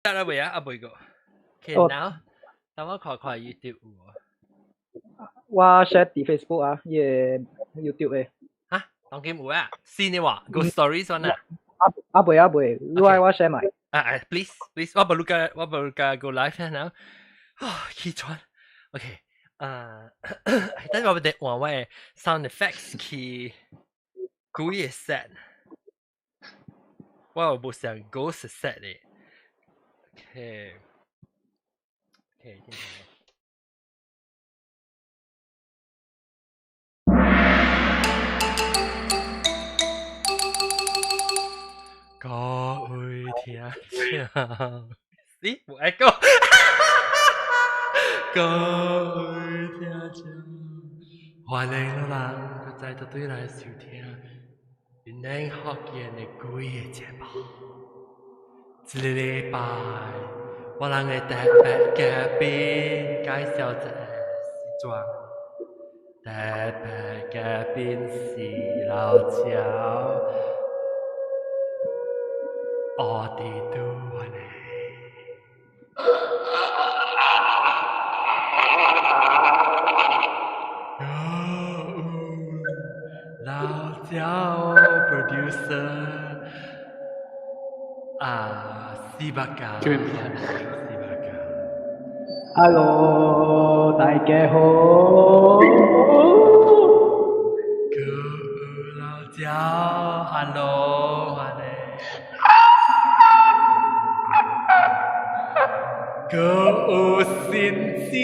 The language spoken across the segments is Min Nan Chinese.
得啦未啊？啊未個。Okay now，等我看看 YouTube 有無。我 share 佇 Facebook 啊，伊個 YouTube 的。嚇，當今有啊？新的話，Ghost Stories one 啊？啊啊未啊未，你愛我 share 埋。啊啊，please please，我無你個我無個 go live now。啊，起床。OK，啊，等我得換我的 sound effects 去鬼的 set。我有無上 ghost set 的。OK。OK，聽下。各位聽眾，咦，無愛講。各位聽眾，歡迎老人閣再度對來收聽雲南福建的鬼的節目。這個禮拜，我人的特別嘉賓介紹一個時裝，特別嘉賓是老趙。我哋都歡迎。老趙 producer 啊，四百九，四百九。 Hello，大家好。各老趙，Hello，歡迎。閣有新招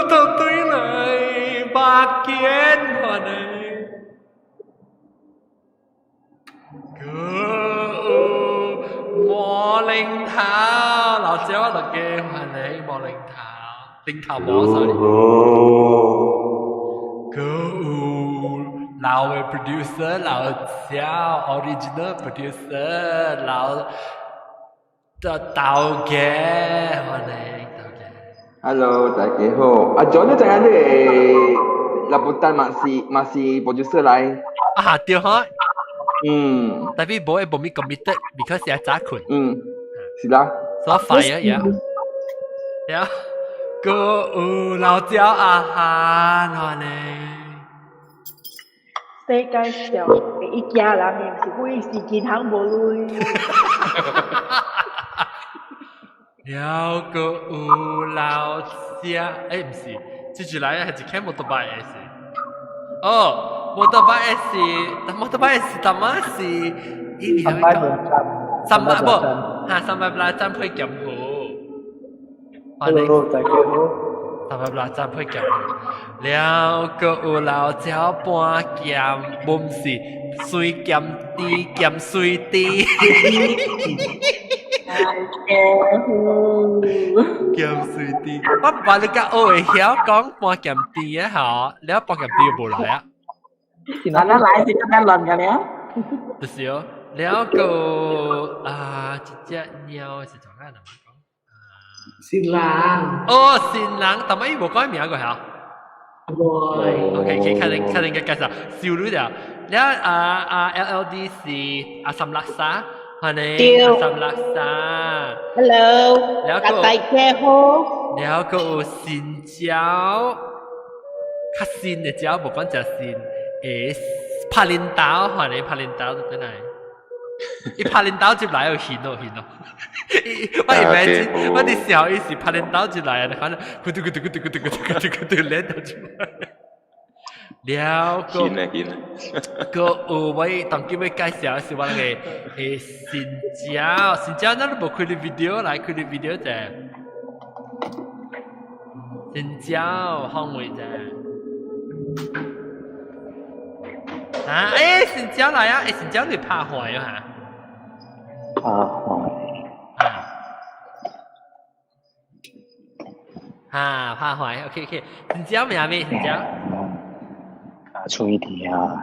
都對來百見歡迎。閣有魔靈頭，老趙我就叫歡迎魔靈頭，靈頭魔 sorry。閣有老的 producer 老趙，original producer 老。的導嘅，歡迎導嘅。 Hello，大家好。阿 John 你知影你個 Laputan 嘛是 producer 來？啊，對哈。嗯。但係無會無咪 committed，because 是早睏。嗯，是啦。所以快啊，呀。呀，閣有老趙阿漢，歡迎。世界上第一驚人的毋是鬼，是銀行無鐳。了閣有老趙，欸，毋是，接住來係一間摩托車的是。哦，摩托車的是，摩托車的是，淡仔是，伊名咩講？三百無，哈，三百八站配劍湖。 Hello，大家好。三百八站配劍湖。了閣有老趙搬劍，無毋是水劍甜劍水甜。大家好。鹹水甜，我把你甲學會曉講搬鹹甜的吼，了搬鹹甜又無來啊。嗱，咱來是咁樣亂嘅了。就是哦，了個啊，一隻貓是怎樣的嘛講？新郎。哦，新郎，但係伊無講名個嚇。無。 OK，可能可能嘅介紹，少女了。了啊啊，LLD 是阿三拉沙。歡迎阿三拉沙。 Hello，大家好。了個有新椒，較新的椒，無講食新，會拍領導，歡迎拍領導轉來。伊拍領導入來有現咯現咯。我 imagine 我佇想伊是拍領導入來啊，可能咕嘟咕嘟咕嘟咕嘟咕嘟咕嘟咕嘟連到出來。了個個有我當今要介紹是我個新椒，新椒，咱都無開你 video 來開你 video 者，新椒方位者。啊，欸，新椒來啊！欸，新椒你拍壞啊？拍壞。啊，拍壞，OK OK，新椒名咩？新椒。卡喙疼。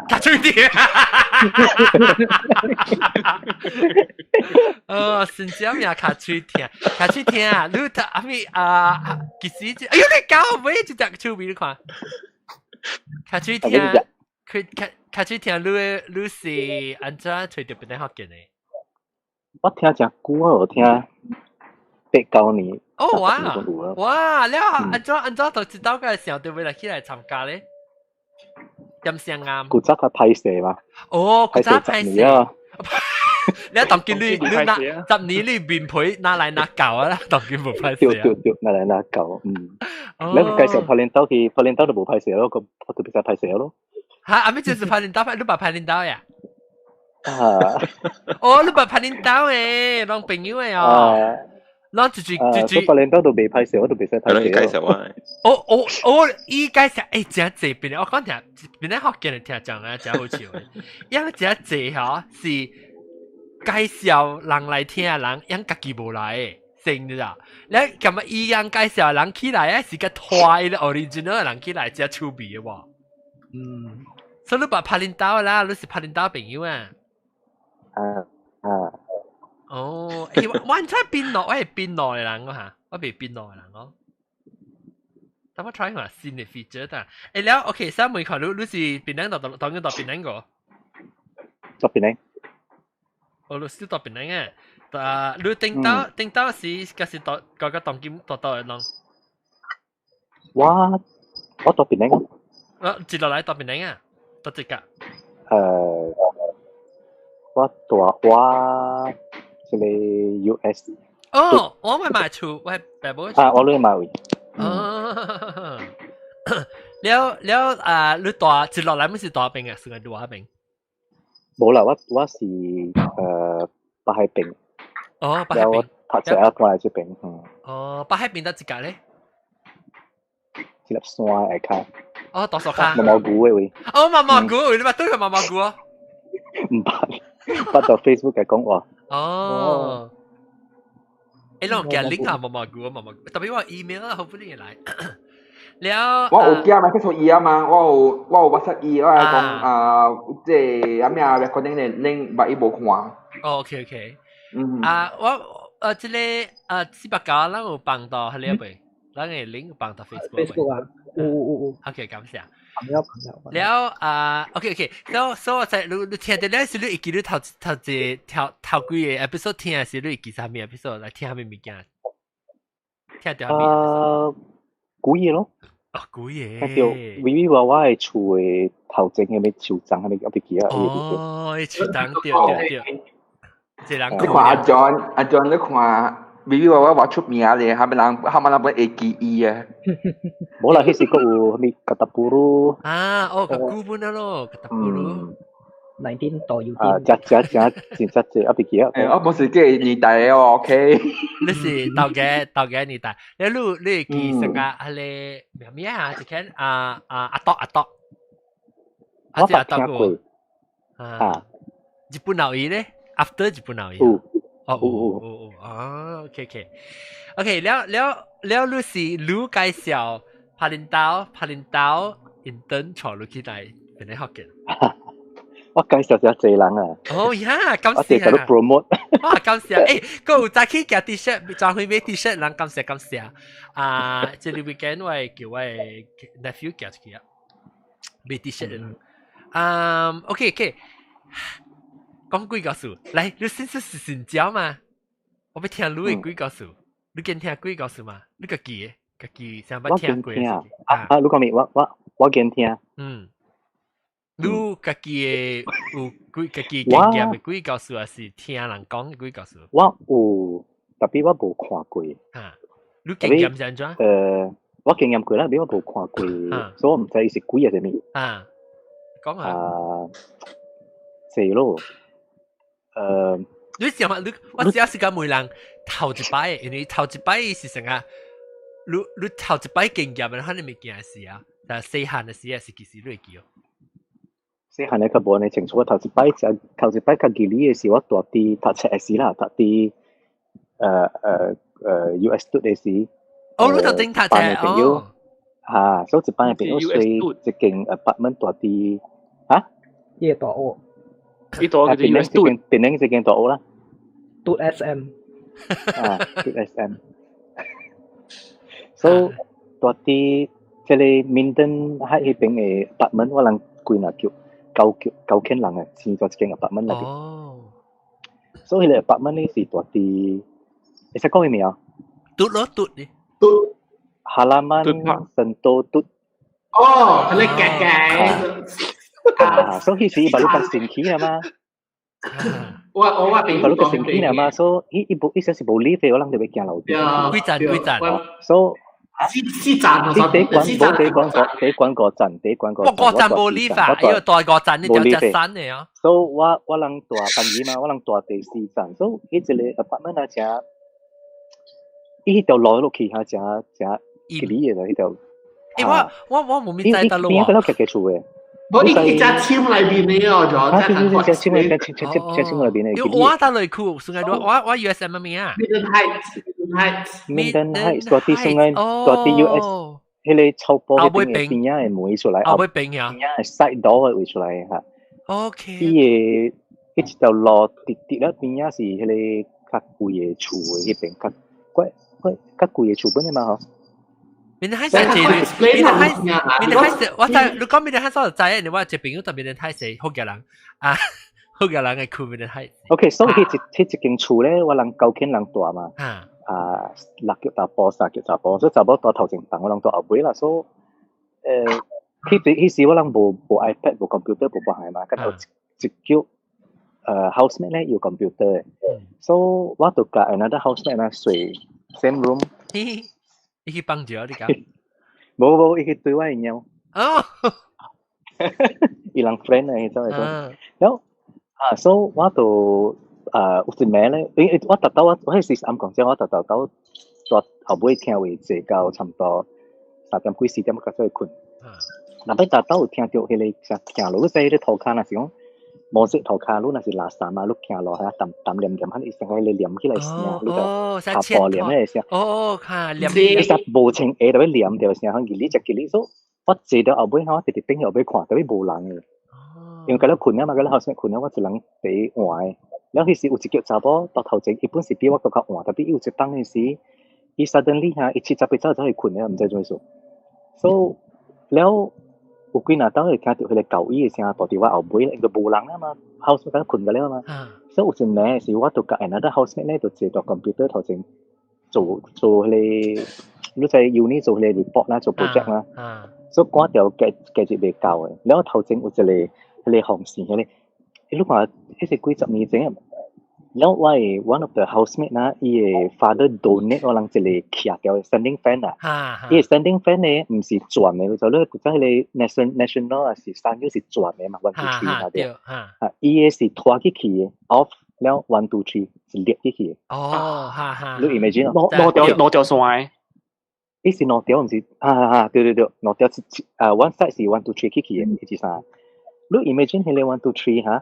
卡喙疼。哦，新椒名卡喙疼，卡喙疼啊！你睇阿咪啊，其實哎呦，你搞我一隻手臂你看，卡喙疼，佢卡卡喙疼，你你是按怎揣著邊個福建的？我聽誠久啊，我聽。8、9年。哦哇！哇！了按怎按怎就知道個時候對未來起來參加咧？點聲啱？古早較歹勢嘛。哦，古早歹勢啊！你當見你拿10年你面皮拿來拿舊啊啦，當見無歹勢。對對對，拿來拿舊，嗯。你介紹拍領導去，拍領導就無歹勢咯，個我就袂使歹勢咯。嚇！阿咩就是拍領導，你捌拍領導呀？啊！哦，你捌拍領導誒，攏朋友誒哦。攏一句一句。拍領導都袂歹勢，我都袂使歹勢。介紹我。哦哦哦，伊介紹欸，真濟邊我講聽，邊咧福建人聽講啊，真好笑的。因真濟吼是介紹人來聽，人因家己無來的，成你知道？你感覺伊樣介紹人起來啊，是個拖伊個 original 人起來，真趣味的喎。所以你捌拍領導啦，你是拍領導朋友啊？啊啊。哦，欸，我唔知檳榔，我係檳榔的人我嚇，我袂檳榔的人哦。等我 try 下新的 feature 但，欸了 OK，三問看你你是檳榔到當當到檳榔個？到檳榔。哦，你是到檳榔啊？但你頂到頂到是，嗰是到嗰個當今到到的啷？我到檳榔。啊，接落來到檳榔啊？到這個？我大我這個 US。哦，我咪買厝，我係爸母。啊，我你買位。哦，了了啊！你大接落來咪是大邊啊？算係大邊？無啦，我是北海邊。哦，北海邊。讀冊啊，過來這邊，嗯。哦，北海邊得一個咧？一粒山下跤。哦，大樹跤。毛毛菇的位。哦，毛毛菇，你捌對過毛毛菇哦？毋捌，捌到 Facebook 嘅講話。哦。欸，攏寄 link 啊，毛毛菇，毛毛菇，特別我 email 啊，好不容易來。了，我有寄 message 伊啊嘛，我有 WhatsApp 伊，我係講啊，即係啊咩啊，recording 的 link，但伊無看。哦，OK OK。嗯。啊，我這個489，咱有放到彼個未？咱個 link 放到 Facebook。 Facebook 啊，有有有。 OK，感謝。朋友朋友。了啊，OK OK，so 我在你聽到了是你會記你頭頭一頭頭幾個 episode 聽是你會記啥物 episode 來聽啥物物件？聽到啥物？啊，幾個咯。哦，幾個。聽到微微娃娃的厝的頭前迄個樹樁，彼個我袂記啊。哦，樹樁對對對。一人你看阿 John，阿 John 你看，微微娃娃話出名咧，下面人下面人本會記伊啊。無啦，彼時閣有啥物格達布魯。啊，哦，個古本咯，格達布魯。 19到有啊，食食食真食濟，我袂記啊。欸，我無是這個年代的哦，OK。你是頭家頭家年代，你會記啥個？彼個咩咩啊？一間啊啊阿多阿多。我捌聽過。啊。日本老伊咧？After 日本老伊。有。哦，有有有有啊，OK OK，OK，了了了，你是你介紹拍領導拍領導，intern 帶你去來邊個學嘅？我介紹真濟人啊！哦呀，感謝我哋喺度 promote。哇，感謝！欸，閣有早起寄 T-shirt，專去買 T-shirt，人感謝感謝。啊，這個 weekend 我叫我 nephew 寄出去啊，買 T-shirt 的人。啊，OK OK，講鬼故事，來，你先是神教嘛？我欲聽你的鬼故事，你敢聽鬼故事嘛？你家己的，家己想捌聽過？啊啊！你講咩？我敢聽。嗯。你家己的有鬼家己經驗的鬼故事，還是聽人講的鬼故事？我有，特別我無看過。哈，你經驗是按怎？我經驗過啦，特別我無看過，所以我毋知伊是鬼還是啥物。啊，講下。啊，濟咯。你想嘛？你我只要是講問人頭一擺，因為頭一擺是啥啊？你頭一擺經驗的，可能物件是啊，但細漢的時啊，是其實你會記哦。細漢的較無按呢清楚，我頭一擺食頭一擺較記得的是我蹛佇讀冊的時啦，讀佇US 讀的時。哦，你頭前讀冊朋友，哈，所以一班的朋友睡一間 apartment 蹛佇啊？伊個大學。伊大學叫做 US 讀。檳城這間大學啦。讀 SM。啊，讀 SM。So 蹛佇這個 Minden 喺彼邊的 apartment，我人幾若叫。九九千人啊，錢在一間 apartment 內面。哦。所以彼個 apartment 呢是蹛佇，會使講伊名？嘟咯嘟呢。嘟。 Halaman Sentul 嘟。哦，佢哋夾夾。啊，所以是 baru 個新起啊嘛。我 baru 個新起啊嘛，所以伊伊無伊說是無 lift 的，我人就欲行樓梯。幾層幾層？所四四層啊，第一關無第一關個第一關五層，第一關五層。五層無 lift 啊，因為大五層你就只山的啊。所以我人住番禺嘛，我人住第四層，所以彼一個 apartment 啊，誠伊彼條路落去哈，誠誠吉利的啦，彼條。欸，我無咪知得咯喎。邊個都夾夾厝的。我你一隻簽裏邊的哦，咗。啊，對對對，隻簽嘅，隻隻隻簽裏邊的。因為我搭落去，算係我 USM 咩啊？Minden Heights，Minden Heights。 Minden Heights，大啲算係大啲 US，彼個草埔彼邊的邊仔的門出來，後尾邊呀，邊仔的 side door 的位出來哈。 伊個彼一條路直直咧邊仔是彼個較貴的厝的彼邊，較貴貴較貴的厝本的嘛吼。 Minden Heights 係 Minden Heights，Minden Heights，我知你講 Minden Heights 我就知，你我一朋友就 Minden Heights 福建人啊，福建人嘅區 Minden Heights。 OK，所以彼一間厝咧，我人九千人住嘛，啊，六腳查埔，三腳查埔，所以查某住頭前房，我人住後尾啦，所以彼時我人無 iPad 無 computer 無別項嘛，佮一叫housemate 咧有 computer 的，所以我就共 another housemate 啊睡 same room。你去幫住你講？無無，伊去對我的貓。哦，伊人 friend 啊，彼種彼種。然後啊，所以我就有一暝咧，因為我逐晝我彼時暗講真，我逐晝到住後尾聽話坐到差毋多3點幾4點才做去睏。若欲逐晝有聽著彼個啥行路，你知彼個塗跤若是講毛色塗跤，你若是垃圾啊，你行路遐淡淡黏黏，伊成個黏起來聲，你就下步黏彼個聲。哦，哈，黏。伊只無穿鞋就欲黏著聲，響吉哩只吉哩，所以我坐到後尾吼，我直直頂後尾看，特別無人的。因為佮了睏啊嘛，佮了後生睏啊，我一人佇換的。了彼時有一腳查某到頭前，伊本是比我閣較晚，特別伊有一當的時，伊 suddenly 哈，伊78走走去睏了，毋知做啥事。所以了有幾若當會聽著彼個狗伊的聲，蹛佇我後尾，因為無人啊嘛，housemate 敢睏個了嘛。所以有一暝是我就共 another housemate 咧，就坐佇 computer 頭前做做彼個，你知 uni 做彼個 report 啦，做 project 啦。所以趕著計計節袂夠的，了頭前有一個彼個紅線，彼個，你看，彼是幾十年前。了我的 one of the housemate 啦，伊的 father donate 我人一個徛掉的 standing fan 啊，伊的 standing fan 咧，毋是轉的，就你古早彼個 national 還是三又是轉的嘛，one two three 那邊，啊，伊的是拖起去的，off 了 one two three 是裂起去的。哦，哈哈。你 imagine 兩條線。伊是兩條，毋是，啊啊，對對對，兩條是啊，one side 是 one two three 起去的，一二三。你 imagine 彼個 one two three 哈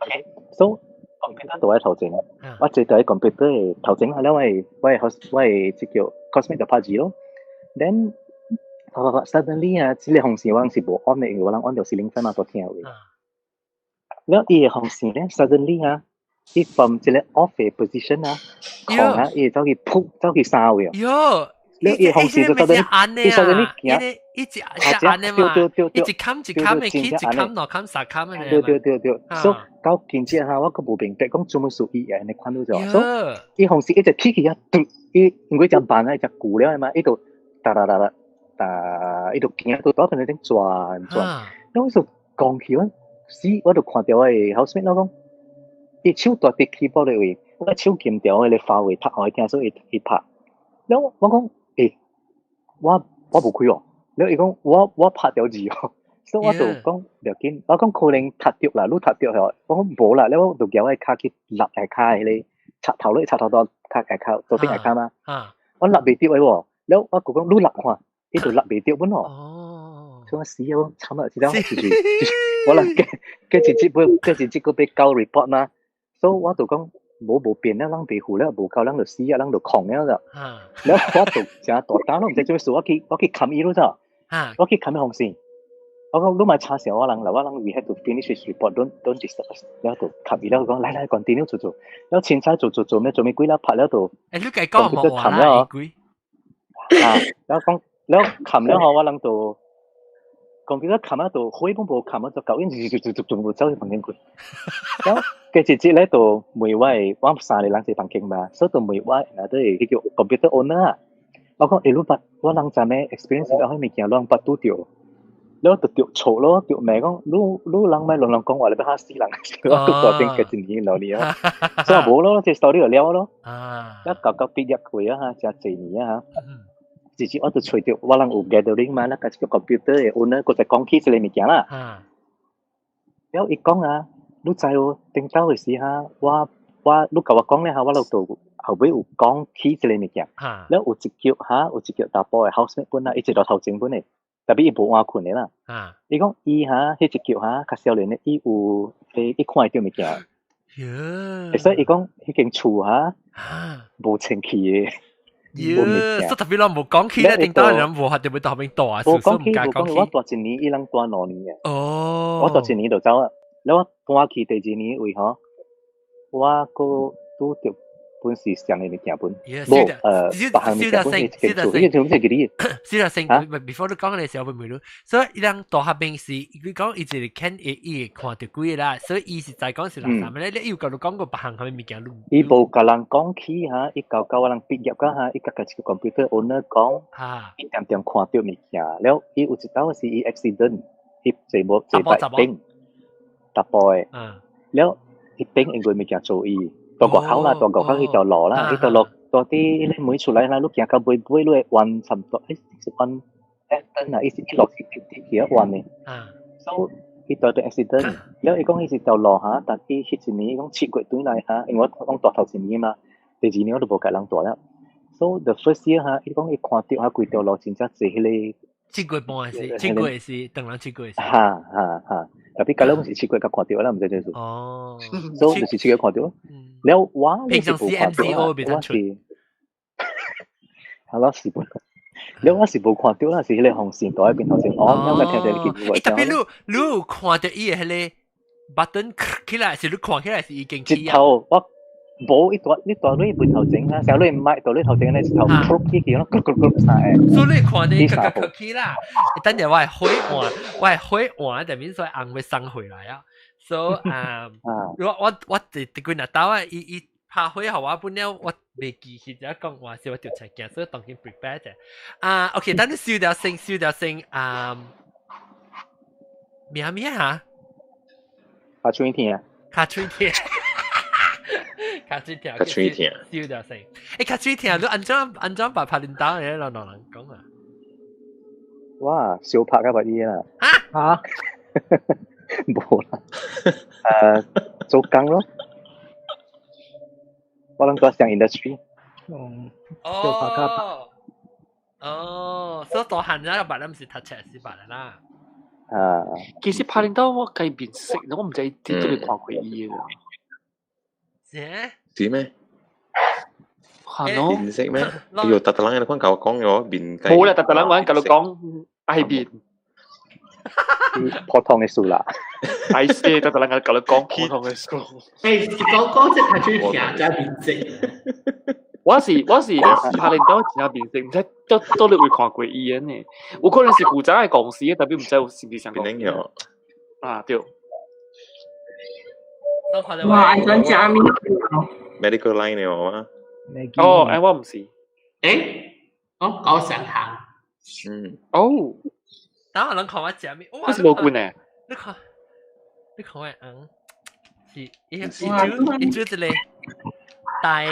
？OK，so computer 佇我頭前，我坐佇 computer 的頭前啊，了我的這叫 coursemate 就拍字咯。Then 啪啪啪，suddenly 啊，這個風扇我是無按的，因為我人按著 ceiling fan 嘛，都聽有。了伊的風扇咧，suddenly 啊，伊 from 這個 off 的 position 啊，空啊，伊會走去噗，走去三位哦。喲，了伊風扇就走伊伊 suddenly 行，一直一按的嘛，一冚一冚的起，一冚兩冚三冚的。對對對對，所以到今日哈，我閣無明白講做麼事伊會按呢款到咗，所以伊風扇一直起去啊，嘟，伊因為只慢啊，只舊了的嘛，伊就噠噠噠噠噠，伊就行到倒可能轉轉，了我就講起我死，我就看著我的 housemate 我講，伊手蹛佇 keyboard 的位，我手撳著彼個發位讀予伊聽，所以伊伊拍，了我講，欸，我無開哦，了伊講我拍著字哦。所以我就講毋要緊，我講可能踢著啦，你踢著吼，我講無啦，了我就舉我的跤去立下跤彼個插頭咧，插頭到跤下跤，桌頂下跤嘛。我立袂著的喎，了我閣講你立看，伊就立袂著本哦。所以我死啊！我慘啊！這了就是我人計計一節尾，計一節閣欲交 report 嘛，所以我就講無變了，人袂付了，無夠，人就死啊，人就空了就。了我就誠大膽，攏毋知做啥事，我去冚伊咯咋？我去冚伊風扇。我講你莫吵醒我人啦，我人 we have to finish this report, don't disturb us。了就冚伊了，講來來 continue 做做，了凊彩做做做咩做咩鬼了拍了就。欸，你家講無話啦，鬼。啊，了講了冚了後，我人就 computer 冚喺度，火本無冚啊，就舊煙就就就就就走去房間去。然後佢直接咧就問我，我三個人一房間嘛，所以就問我，嗱都係叫 computer owner 啊。我講，欸，你捌我人知咩 experience 到彼物件，攏捌拄著，了就著錯咯，著罵講，你你人莫亂亂講話，你欲嚇死人，我拄大頂個一年兩年啊，所以無咯，這 story 就了咯。一到到畢業過啊，哈，誠濟年啊，哈。直接我就揣著我人有 gathering 嘛，那個一個 computer 的 owner 閣再講起這個物件啦。了伊講啊，你知無？頂晝的時哈，我我你共我講咧哈，我就後尾有講起這個物件。了有一腳哈，有一腳查埔的 housemate 本啊，伊一路頭前本的，特別伊無換困的啦。伊講伊哈，彼一腳哈，較少年的，伊有伊看會著物件。所以伊講彼間厝哈，無清氣的。喲，所以特別攏無講起咧，頂到人無法就會到後面大啊，無講起，無講起，我蹛一年，伊人蹛2年嘅。我蹛一年就走啊，了我搬去第二年位吼，我閣拄著本是上個物件本，無別項物件本是一間厝，伊間厝是記得。小條聲，before 你講嘅時候，會問你，所以伊人大學邊是，你講伊一個看會伊會看著幾個啦，所以伊是在講是人啥物咧？你有共你講過別項啥物物件？伊無共人講起哈，伊到到我人畢業甲哈，伊家己一個 computer owner 講，伊恬恬看著物件，了伊有一擺是伊 accident，伊坐無坐在頂，查埔的，了伊頂因為物件做伊。蹛外口啦，蹛外口彼條路啦，彼條路蹛佇彼個門出來啦，你行到尾尾，你會彎差毋多，是彎等啊，伊是一路是直直去彎的。所以伊蹛著 accident，了伊講伊是條路哈，但伊彼一年伊講7月轉來哈，因為我講蹛頭一年嘛，第二年我就無共人蹛了。So the first year 哈，伊講伊看著哈規條路真正濟彼個。 7月半是，7月是，當然7月是。哈哈哈，特別假如是7月才看著啦，毋知這事。所以就是7月看著。了我平常時 MCO 我是，係咯是本。了我是無看著啦，是彼個紅線蹛喺邊頭先，哦，我咪聽著你見過。特別你你有看著伊的彼個 button 起來，是你看起來是已經起啊。頭我無伊蹛你蹛你背頭前啊，成你唔係蹛你頭前咧，一頭撲起去咯，咕咕咕啥的。所以你看著伊個起啦，等陣我係火換，我係火換，就免所以紅會送回來啊。所以啊，我我我佇佇幾若兜啊，伊伊拍火予我本了，我袂記起只講話是我著出鏡，所以當然 prepare 者。啊，OK，等你燒掉先，燒掉先啊，咩咩嚇？尻喙疼。尻喙疼。尻喙疼。尻喙疼。燒掉先。欸，尻喙疼，你按怎按怎把拍電刀嘅，人人講啊？哇，小拍甲捌伊啦。啊？無啦。做工咯。我攏蹛上 industry。嗯。哦。哦，所以大漢仔個捌，毋是讀冊是捌啦。啊。其實拍電刀我計面色，我毋知佇佗位看過伊嘅。是？是咩？係咯。面色咩？哎喲，特特人你看共我講咗面。冇啦，特特人我共你講愛面。普通的事啦。哎是，特特人共你講普通的事。欸，是講講這較最聽才面色。我是拍電刀真正面色，毋知佗佗你會看過伊的呢？有可能是古早的公司，特別毋知有是毋是相共。啊對。哇！愛想食物。 Medical line 的嗎？哦，哎，我毋是。欸，哦，搞上行。哦。等下人看我食物，我是無棍的。你看，你看我紅，是伊伊煮伊煮一個台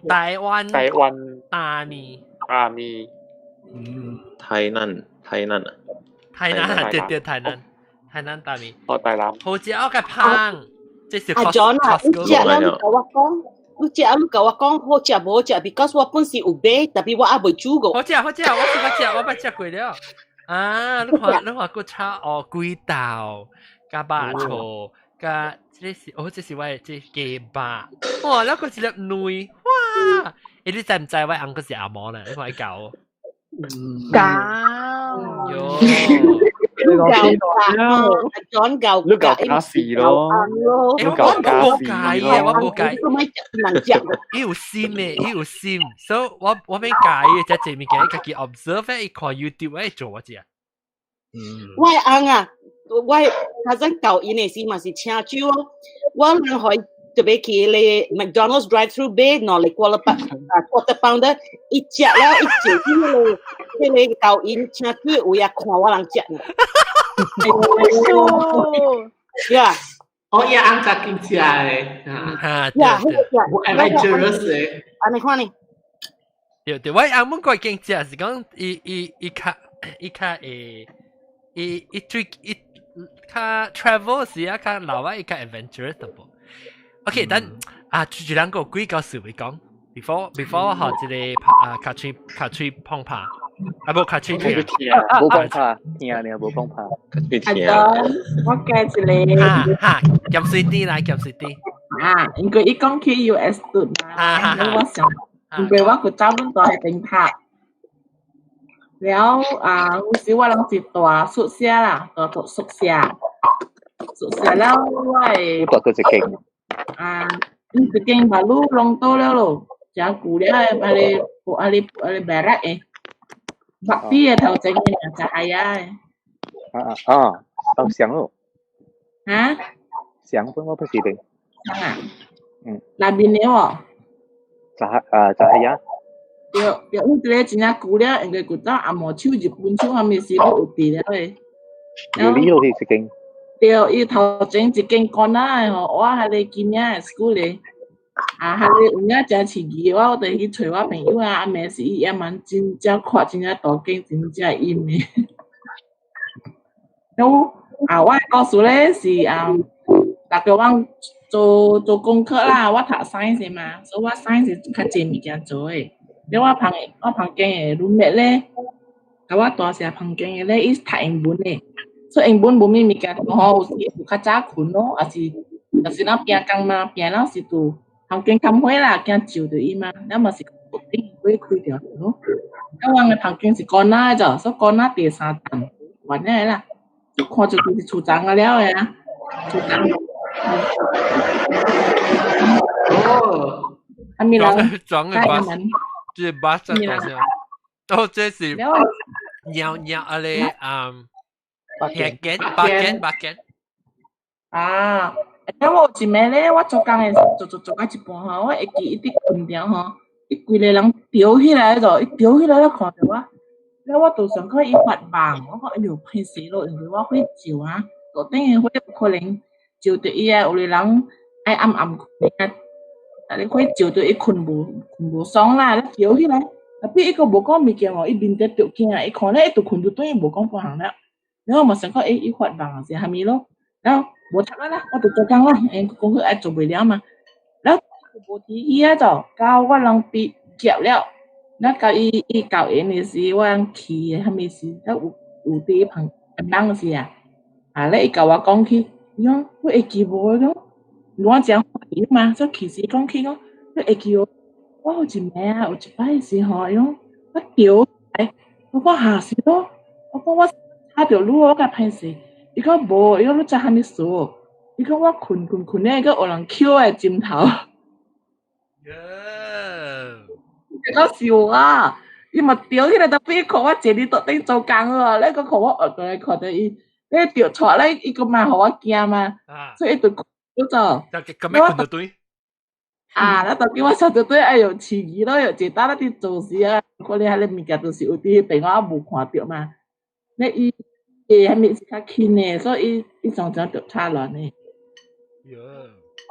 台灣台灣大麵大麵。台南台南啊。台南對對台南台南大麵。哦，台南。好食我個芳，這是阿 John 啊，你食啦，你共我講，你食啊，你共我講好食無好食，because 我本是有買，但是我猶未煮過。好食好食，我是捌食，我捌食過了。啊，你看你看，閣炒哦，鬼豆，加肉醋，加這個是哦，這是我的這雞肉。哇，那個一粒卵，哇！欸，你知毋知我翁閣是阿毛呢？你看伊𠢕。𠢕。喲。你𠢕阿 John 𠢕，你𠢕假死咯，你𠢕假死咯，我無介，我無介。伊有心的，伊有心，所以我我欲教伊這這物件，伊家己 observe，伊看 YouTube，伊做我知。我的翁啊，我較早舊因的時嘛是請酒哦，我人可以特別去咧 McDonald's drive through 買兩個 quarter pounder，伊食了伊坐去彼個舊因請酒位啊，看我人食呢。呀，哦，伊翁才緊食的，哈，呀，對對。我 adventurous 的。按呢看呢？對對，我翁本過經食是講伊較會，伊最伊較 travel 時啊，較老啊，伊較 adventurous 淡薄。OK，等啊，主持人個幾個事會講，before 我學這個啊，尻喙尻喙碰拍，啊無尻喙聽，無講拍，聽爾無講拍。阿東，我加一個。哈哈，鹹水啲來，鹹水啲。啊，因為伊講去 US 頓嘛，我想，因為我去走阮大彼邊讀。了啊，有時我攏是蹛宿舍啦，蹛住宿舍，宿舍了我會。蹛佗一間？啊，伊一間馬路攏倒了咯，誠舊了的，彼個彼個彼個 barrack 的，目底的頭前的就係啊的。啊啊啊！哦，上咯。啊？上本我不是的。啊？嗯。內面的喎。就係啊，就係啊。對對，伊這個真正舊了，因為舊早紅毛手、日本手啥物事攏有佇了的。有理落去一間。對，伊頭前一間關仔的吼，我彼個金仔的 school 的，啊，彼個有影誠刺激，我就去揣我朋友啊，暗暝時伊也蠻真正闊，真正大間，真正陰的。了啊，我的故事咧是啊，逐個阮做做功課啦，我讀 science 嘛，所以我 science 較濟物件做的。了我房間的 roommate 咧，佮我大細房間的咧，伊是讀英文的，所以英文無啥物件吼，有時有較早睏咯，抑是抑是咱拼工嘛，拼了時就房間較火啦，驚照著伊嘛，咱嘛是頂會開著咯。了阮的房間是高哪的，所以高哪第三層，完了啦，就看著就是厝層啊了的啊，厝層。哦，啊咪人裝嘅巴，這巴士多少？哦，這是鳥鳥啊咧，嗯，白間白間白間。啊，因為我有一暝咧，我做工的做做做到一半吼，我會記伊佇睏著吼，伊規个人跳起來就，伊跳起來了看著我，了我就想講伊發夢，我講哎喲歹勢咯，因為我火照啊，桌頂的火有可能照著伊啊，有的人愛暗暗睏啊，啊你火照著伊睏無爽啦，了跳起來，tapi 伊閣無講物件哦，伊面著著驚，伊看咧伊就睏著轉，伊無講半項了，了我嘛想講欸伊發夢是啥物咯，了無讀啦，我就做工啦，因功課愛做袂了嘛，了無提起啊就，到我人畢業了，了到伊伊教研的時，我人去的啥物事，了有有佇旁人時啊，啊咧伊共我講起，伊講我會記無咯，我誠歡喜嘛，所以其實講起講，你會記無？我有一暝啊，有一擺時吼，伊講我著來，我講嚇死咯，我講我吵著你，我共歹勢。伊講無，伊講你知啥物事？伊講我睏睏睏咧，閣有人抾我的枕頭。伊講是我，伊嘛著起來，tapi 伊看我坐佇桌頂做工啊，咧閣看我學過來看著伊，咧著出來，伊閣嘛予我驚嘛，所以伊就睏咗。就咁樣睏著對。啊，咱當叫我上著對，哎喲，刺激咯，又一搭咱佇做時啊，可能彼個物件都是有佇彼邊，我無看著嘛。咧伊伊啥物是較輕的，所以伊伊常常著吵亂的。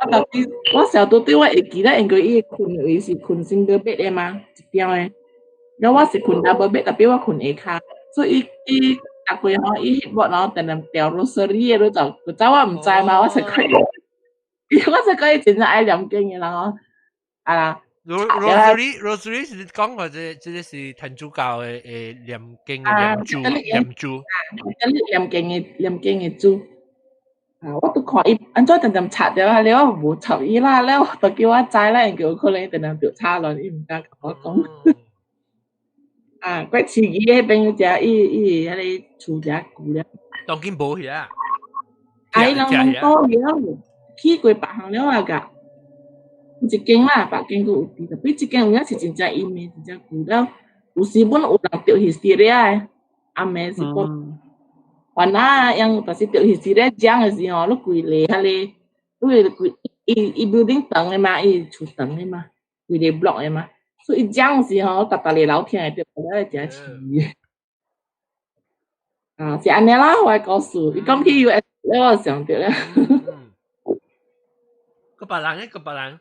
我當時我小拄對我會記得，因為伊睏位是睏 single bed 的嘛，一張的。了我是睏 double bed，tapi 我睏下跤，所以伊伊逐回吼，伊翕我然後定定掉 rosary 的，你就就走我毋知嘛，我就講伊真正愛念經的人哦，啊。 Rosary 是講或者這個是天主教的念經的念珠念珠。啊，念經的念經的珠。啊，我都看伊按怎定定插掉啊，了我無插伊啦，了就叫我知啦，因為有可能定定著插亂，伊毋敢共我講。啊，怪刺激彼邊只伊伊彼個厝遮舊了。當今無去啊？啊，伊人攏倒了，去過別項了啊個。有一間啦，別間閣有佇，tapi 這間有影是真正陰的，真正舊了。有時本有人著 hysteria 的，暗暝是講。原來樣，但是就是咧講的時候，你規個彼個，你規伊伊 building 長的嘛，伊厝長的嘛，規个 block 的嘛，所以伊講的時候，逐逐个樓聽會著，我咧誠似。啊，是按呢啦，我的故事。伊講起 US 咧，我就想著咧。個別人咧，個別人。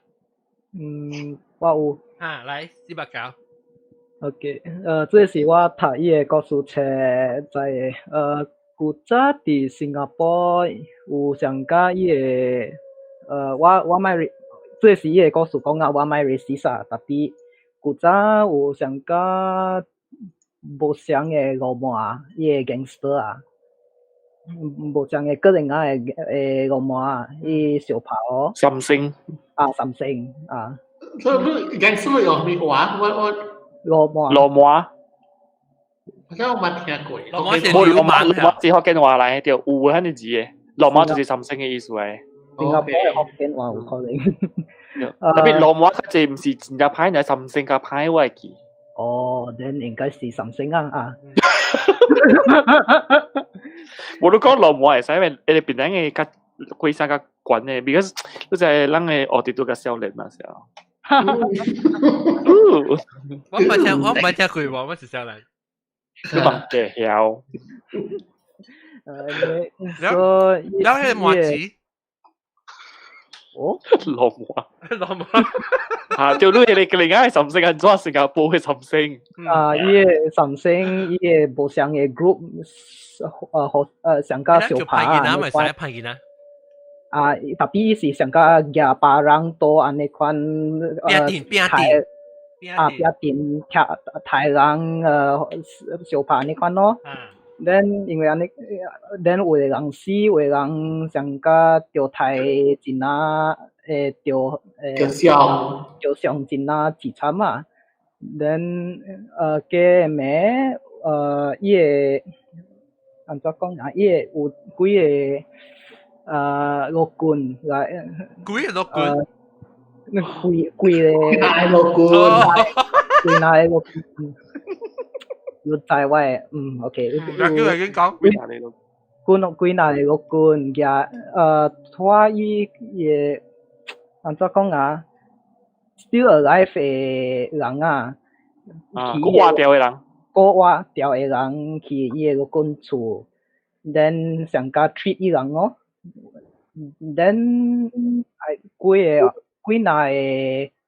嗯，我有。啊，來489。 OK，這是我讀伊的故事冊知的。古早佇新加坡有上加伊的，我莫，這是伊的故事講啊，我莫 racist 啊，tapi 古早有上加無相的五毛，伊的 gangster 啊，無相的個人仔的五毛啊，伊相拍哦。三星。啊，三星啊。所以你 gangster 用咩話？我羅毛。羅毛。好像我捌聽過。羅毛是無羅毛，羅毛是福建話來的，對，有彼個字的。羅毛就是三星的意思來。新加坡的福建話有可能。特別羅毛較濟毋是真正歹，爾三星較歹，我會記。哦，then 應該是三星啊啊。我都講羅毛會使，因為伊個檳城的較規聲較懸的，because 你知咱的學弟都較少年嘛，是啊。我毋捌聽過喎，我是少年。你嘛會曉？所以了彼個麻糍。哦，羅毛。羅毛。啊，就你彼個另外三星按怎新加坡的三星？啊，伊个三星，伊个無相的 group，學上加相拍啊，咪使拍囡仔。啊，特別是上加廿八人多按呢款，拼拼拼啊，拼電徛台人相拍呢款咯。then 因為按呢，then 有的人死，有的人上加著刣真啊，著著傷，著傷真啊凄慘啊。then 加暝伊个按怎講啊？伊个有幾个陸軍來，幾个陸軍？幾幾个？幾個陸軍？幾若个陸軍？有知我的，嗯，OK。來，叫來緊講。軍幾若个陸軍，舉拖伊伊个按怎講啊？still alive 的人啊，啊，閣活著的人，閣活著的人去伊个陸軍厝，then 上加 treat 伊人咯，then 幾个幾若个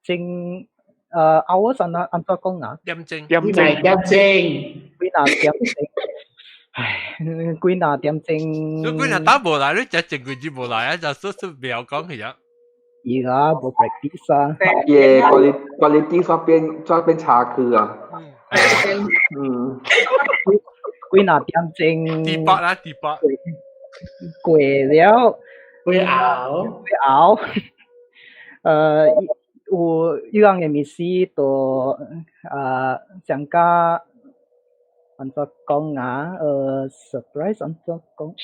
鐘hours 按怎講啊？點鐘，點鐘，點鐘，幾若點鐘，唉，幾若點鐘。你幾若打無來，你食前幾日無來啊？就說說袂曉講去啊。而家無 practice 啊。耶，quality 煞變差去啊。嗯。幾若點鐘。第八啦，第八。過了。過後。過後。有伊人的物事都上加按怎講啊？surprise 按怎講？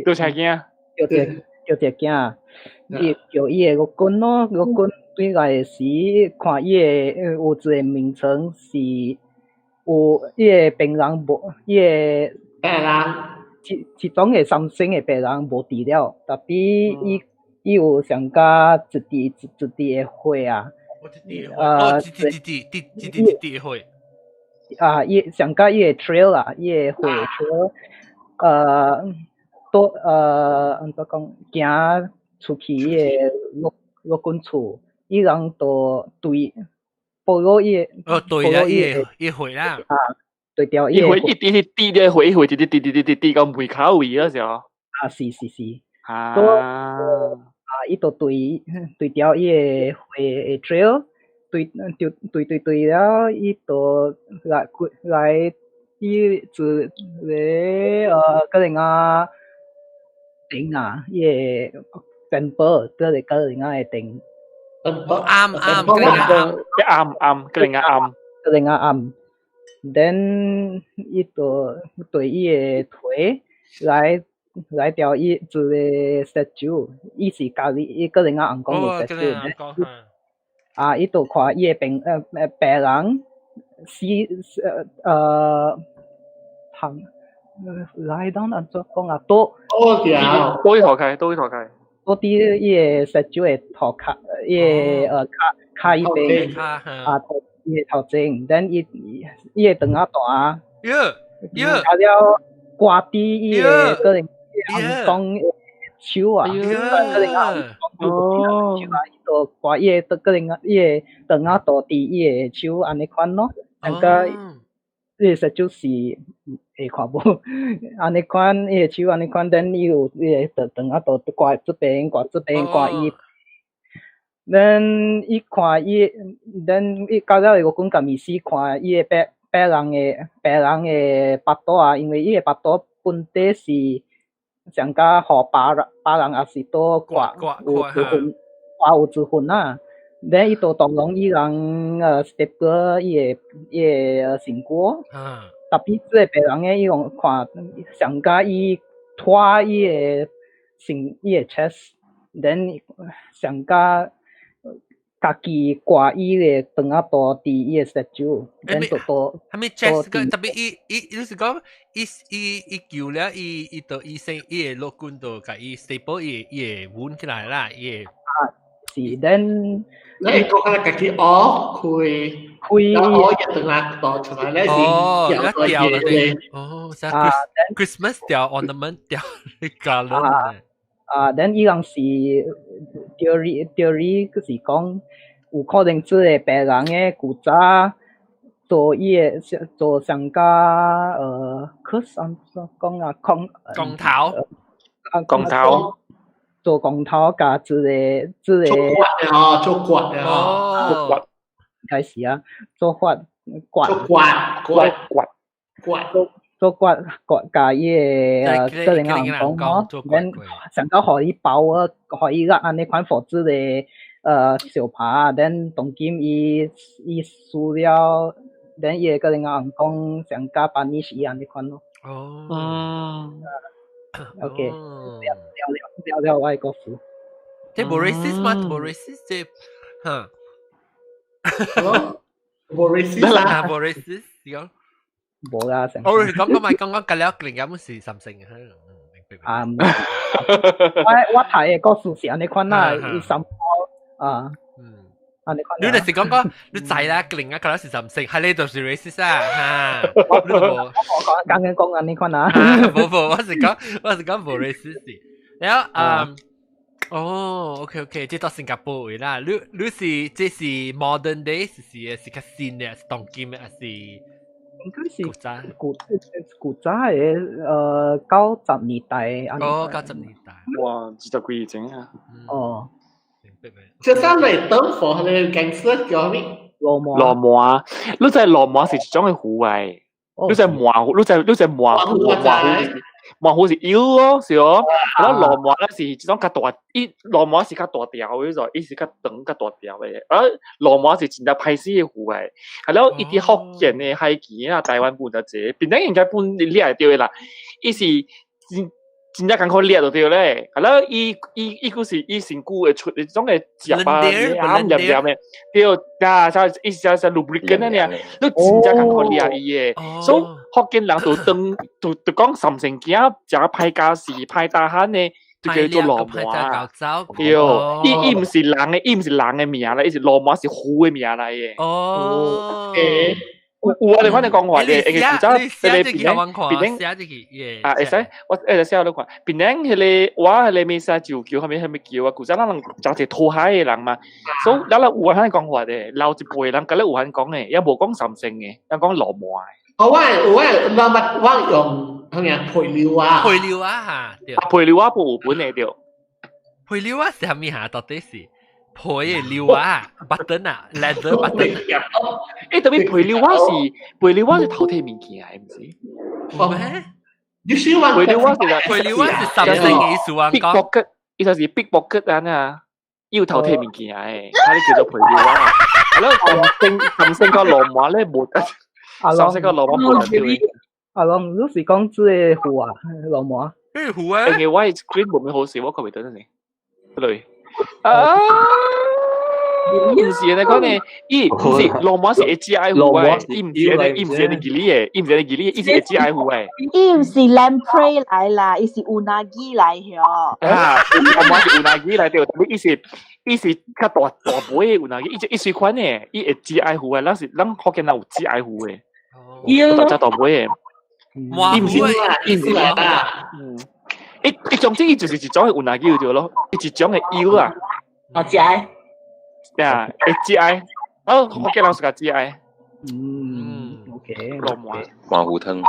著車囝。著一個囝，伊叫伊的陸軍咯，陸軍對來的時，看伊的有一個名稱是有伊个病人無伊个病人，其中的三星的病人無佇了，tapi 伊伊有上加一滴一一滴的血啊，哦，一滴一滴滴一滴一滴的血，啊，伊上加伊的 trail 啊，伊的血 trail，都按怎講，行出去伊个陸軍厝，伊人都對，follow 伊个，哦，對啦，伊个伊血啦，啊，對掉伊血一滴一滴咧血，伊血一滴滴滴滴滴滴到門口位嗰時候，啊，是是是，啊，啊，伊就對對掉伊個血的 trail，對對對對對了，伊就來來伊一個個人啊頂啊，伊個 temple，個人啊的頂，啱啱，個人啱，啱啱，個人啱，個人啱，then 伊就對伊个腿來來掉伊一個 statue，伊是家己伊個人啊翁講的 statue，啊，伊就看伊个病人死通 lie down 按怎講啊？倒倒掉，倒去塗開，倒去塗開。倒佇伊个 statue 的塗跤，伊个跤伊邊啊，伊个頭前，then 伊伊个腸仔大，喲喲，啊了掛佇伊个可能翁公手啊，可能翁公手啊，伊就掛伊个可能伊个腸仔大佇伊個手按呢款咯，那個伊個 statue 是會看無，按呢款伊个手按呢款，then 伊有伊个腸腸仔度掛這邊掛這邊掛伊。then 伊看伊，then 伊到了伊個講甲醫師看伊个白人的腹肚啊，因為伊个腹肚本底是上加予別人別人也是倒掛有一份掛有一份啊。then 伊就當攏伊人staple 伊个身軀。特別這個白人的伊講看上加伊拖伊个身伊个 chest，then 上加家己掛伊個腸仔肚佇伊個 statue，then 就倒係咪 chest 個？特別伊伊就是講，伊伊伊救了伊伊就醫生伊個老君就共伊 staple 伊伊個腕起來啦，伊個啊是，then 你講下家己挖開，開挖一腸仔肚出來，咧是掉掉了對。哦，像 Christmas 吊 ornament 吊 garland。啊，then 伊人是 theory 就是講有可能這個白人的古早做伊個做上加可是按怎講啊，空光頭，光頭，做光頭共這個這個做法的吼，做法的吼，開始啊，做法刮做刮刮刮刮。做刮刮共伊个個人人講吼，then 上到予伊包啊，予伊壓按呢款火這個相拍，then 當今伊伊輸了，then 伊個個人翁講上加 punish 伊按呢款咯。哦，嗯，OK，了了了了我的故事。這無 racist 嗎？無 racist 這，哈，無 racist 啦，無 racist 是講。無啦，成。我講講咪講講隔了另一是三星嘅。啊，我我睇的故事是按呢款啦，伊三啊，按呢款。你就是講講你知啦，另一個是三星，係你就是 racist 啊，嚇。我我講剛剛講按呢款啊。無無，我是講無 racist。然後嗯，哦，OK OK，這到新加坡位啦。你你是這是 modern day 是是是較新的，是當今的，還是？應該是古古早的，90年代。哦，90年代。哇，20幾以前啊。哦。這三嚟等火，你 gangster 叫咩？羅麻。羅麻，你知羅麻是一種的魚來，你知麻魚，你知麻魚，麻魚麻魚是幼咯，是哦。然後羅麻咧是一種較大，伊羅麻是較大條的，就伊是較長較大條的。而羅麻是真正歹勢的魚來，係了伊佇福建的海墘啊，台灣本就濟，檳城應該本掠會著的啦。伊是真真正艱苦掠就對咧，係了伊伊伊閣是伊身軀會出一種的汁啊，黏黏黏的，對，啊，啥伊是啥 lubricant 啊，你真正艱苦掠伊的，所以福建人就當就就講三星囝食歹家事歹大漢的，就叫做羅麻。對，伊伊毋是人的，伊毋是人的名啦，伊是羅麻是魚的名來的。哦。有有啊，你反正講話咧，會古早迄個檳城，檳城啊，會使，我會使寫你看，檳城彼個我彼個咩啥就叫啥物啥物叫啊，古早咱人誠濟討海的人嘛，所以咱咧有安呢講話的，老一輩人佮咧有安講的，也無講三星的，也講羅麻的。哦，我我我用啥物配料啊？配料啊嚇，對。配料啊，無有本的對。配料啊是啥物嚇？到底是？皮的料啊，button 啊，leather button。欸，特別皮料啊是皮料啊是頭提物件，毋是？咩？你是話皮料啊是皮料啊是三星意思啊？ pickpocket，意思是 pickpocket 啊啊，伊有頭提物件的，他咧叫做皮料啊。係咯，三星三星個羅馬咧無，三星個羅馬無得對。阿龍，你是講這個魚啊，羅馬？這個魚啊？因為我 screen 無咩好勢，我看袂到陣時。對。啊！唔是你講呢，伊唔是鱸鰻是會食的魚的，伊唔是呢，伊唔是呢吉利的，伊唔是呢吉利，伊是會食的魚的。伊唔是 lamprey 來啦，伊是 unagi 來喲。啊，鱸鰻是 unagi 來對，但伊是伊是較大大尾的 unagi，伊一伊隨款的，伊會食的魚的，咱是咱福建人有食的魚的，有大隻大尾的。伊唔是，伊唔是啦。嗯，伊伊總之伊就是一種的 unagi 對咯，伊一種的魚啊。哦，食的。啊，會食的，哦，福建人是較食的。嗯，OK。鱸鰻。麻糊湯。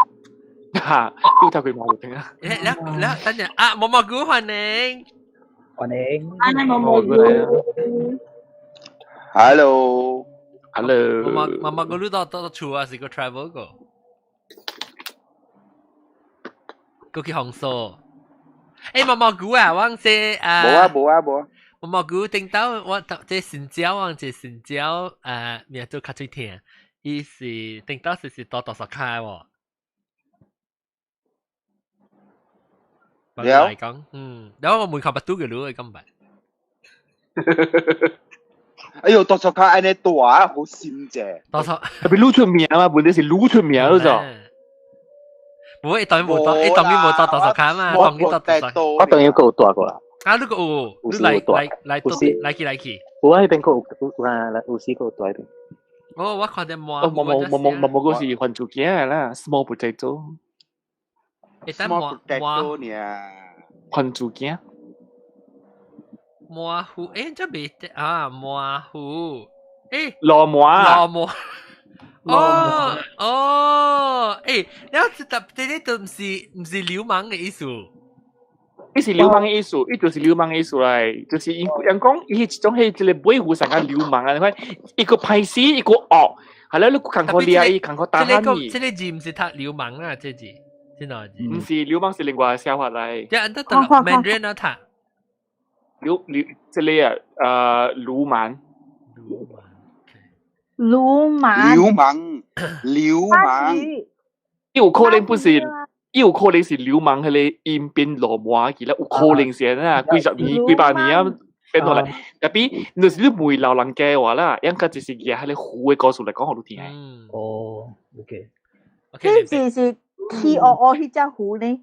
哈，又睇佢麻糊湯啊！來來，等陣啊，毛毛菇歡迎。歡迎。啊，毛毛菇。 Hello。 Hello。毛毛毛菇你到到厝啊，是個 travel 個？過去紅數。欸，毛毛菇啊，我說啊。無啊無啊無啊。毛毛菇頂到我這新椒，我這新椒名做較最聽，伊是頂到是是到多少卡喎？嚟講，嗯，然後我門口不拄嘅路，咁辦？哎呦，多數卡按呢大，好閃啫。多數特別擼出名嘛，本身是擼出名咯就。冇，伊當然冇到，伊當然冇到多數卡嘛，當然到多數。我當然夠大過啦。啊，你個有，你來來來來去來去。有啊，彼邊閣有有啊，有時閣有大邊。哦，我看到毛。哦，毛毛毛毛毛毛個是番薯仔啦，small potato。 small potato 呢？番薯仔。麻糊，欸，這未啊，麻糊，欸，鱸鰻，鱸鰻。哦哦，欸，了這特這個都毋是毋是流氓的意思。伊是流氓的意思，伊就是流氓的意思來，就是因人講伊係一種係一個尾虎上個流氓啊！你看，一個歹勢，一個惡，係啦，你看過厲害，伊看過打漢伊。這個字毋是讀流氓啊，這字，這哪字？毋是流氓是另外寫法來。這按得讀 Mandarin 啊，讀。流流這個啊，魯蠻。魯蠻。流氓，流氓。伊有可能不是。伊有可能是流氓彼個音變鱸鰻去啦，有可能是啊，幾十年、幾百年啊變落來。特別若是你問老人家話啦，應該就是舉彼個虎的故事來講予你聽。哦，OK。這字是 T O O 彼隻虎呢？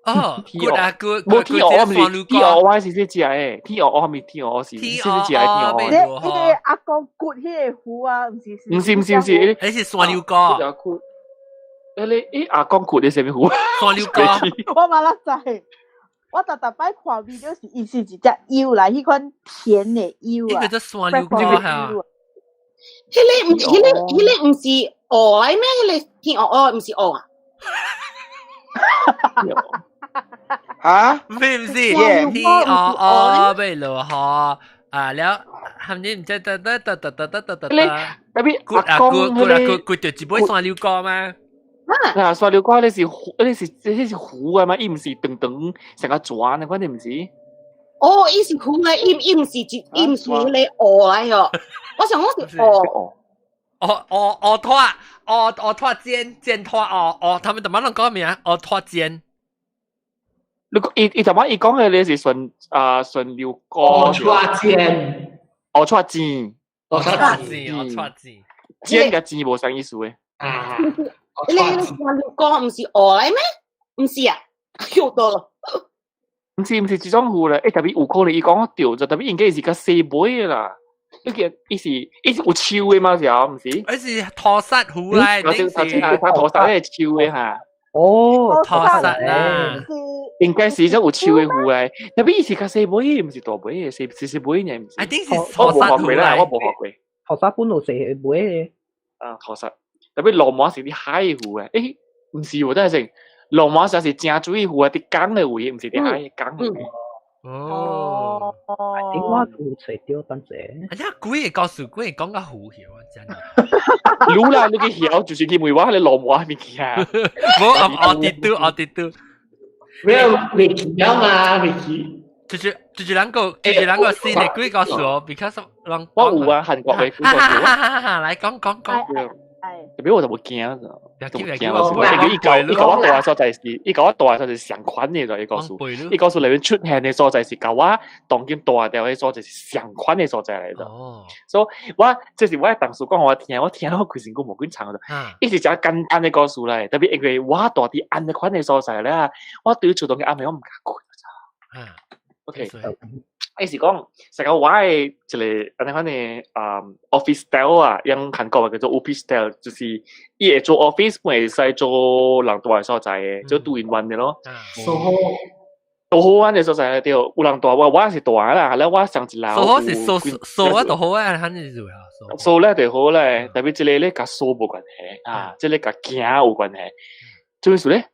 哦，good 啊，good。無 T O O 毋是 T O O 是這隻的，T O O 毋是 T O O 是是這隻的 T O O。這彼個阿公骨彼個虎啊，毋是？毋是毋是毋是，彼是山溜哥。欸你欸阿公骨的啥物虎？山溜哥。我嘛呾知，我逐逐擺看 video 是伊是一隻鼬來，彼款甜的鼬啊。伊叫做山溜哥嚇。彼個毋，彼個彼個毋是鵝來咩？彼個天鵝鵝毋是鵝啊？嚇？唔是唔是，天鵝鵝欲落雨啊了，含你毋知得得得得得得得得。特別阿公骨骨骨就一尾山溜哥嗎？啊，山溜哥彼是虎，彼是彼是虎啊嘛，伊毋是長長成個蛇呢，反正毋是。哦，伊是虎來，伊伊毋是一，伊毋是彼個鵝來喲。我想講是鵝。鵝鵝鵝拖鵝鵝拖尖尖拖鵝鵝，他們怎麼攏講名？鵝拖尖。你伊伊頭先伊講的你是順啊順溜哥。鵝拖尖。鵝拖尖。鵝拖尖，鵝拖尖。尖佮尖無相意思的。啊。你那個山溜哥毋是鵝來咩？毋是啊，又多了。毋是毋是這種虎咧，欸，特別有可能伊講對，就特別應該是較細尾的啦。伊個伊是伊是有樹的嘛？是啊，毋是？伊是塗虱虎來，你是他塗虱那個樹的哈。哦，塗虱啦。應該是隻有樹的虎來，特別伊是較細尾，毋是大尾的，細細細尾爾，毋是。 I think 是塗虱虎來。我無學過。塗虱本有細尾的。啊，塗虱。特別鱸鰻是佇海湖的，欸，毋是喎，等下先，鱸鰻是是正水湖啊，佇江的位，毋是佇海江的位。哦，點我有揣著等者。啊，這幾个故事，幾个講到糊去，我真。滷啦，你去曉就是去問我彼个鱸鰻物件。無，我佇拄，我佇拄。沒有未記嘛，未記。就是就是兩個，就是兩個新的幾個故事哦，because 人我有啊，韓國的幾個故事。來講講講。係。特別我就無驚就無驚啦。伊共我蹛的所在是，伊共我蹛的所在是相款的就伊故事，伊故事裏面出現的所在是佮我當今蹛著的所在是相款的所在來的。所以我這是我的同事講予我聽，我聽了規身軀毛管欉的。伊是誠簡單的故事來，特別因為我蹛佇按呢款的所在咧，我對厝當嘅暗暝我毋敢睏。OK，伊是講，成個我的一個按呢款的office style 啊，用韓國話叫做 office style，就是伊會做 office，會使做人蹛的所在的，做 two in one 的咯。蘇好，都好玩的所在對，有人蹛我，我是蹛啦，了我上一樓。蘇好是蘇蘇啊，都好啊，肯定是啊。蘇咧就好咧，特別這個咧佮蘇無關係啊，這個佮驚有關係。做咩事咧？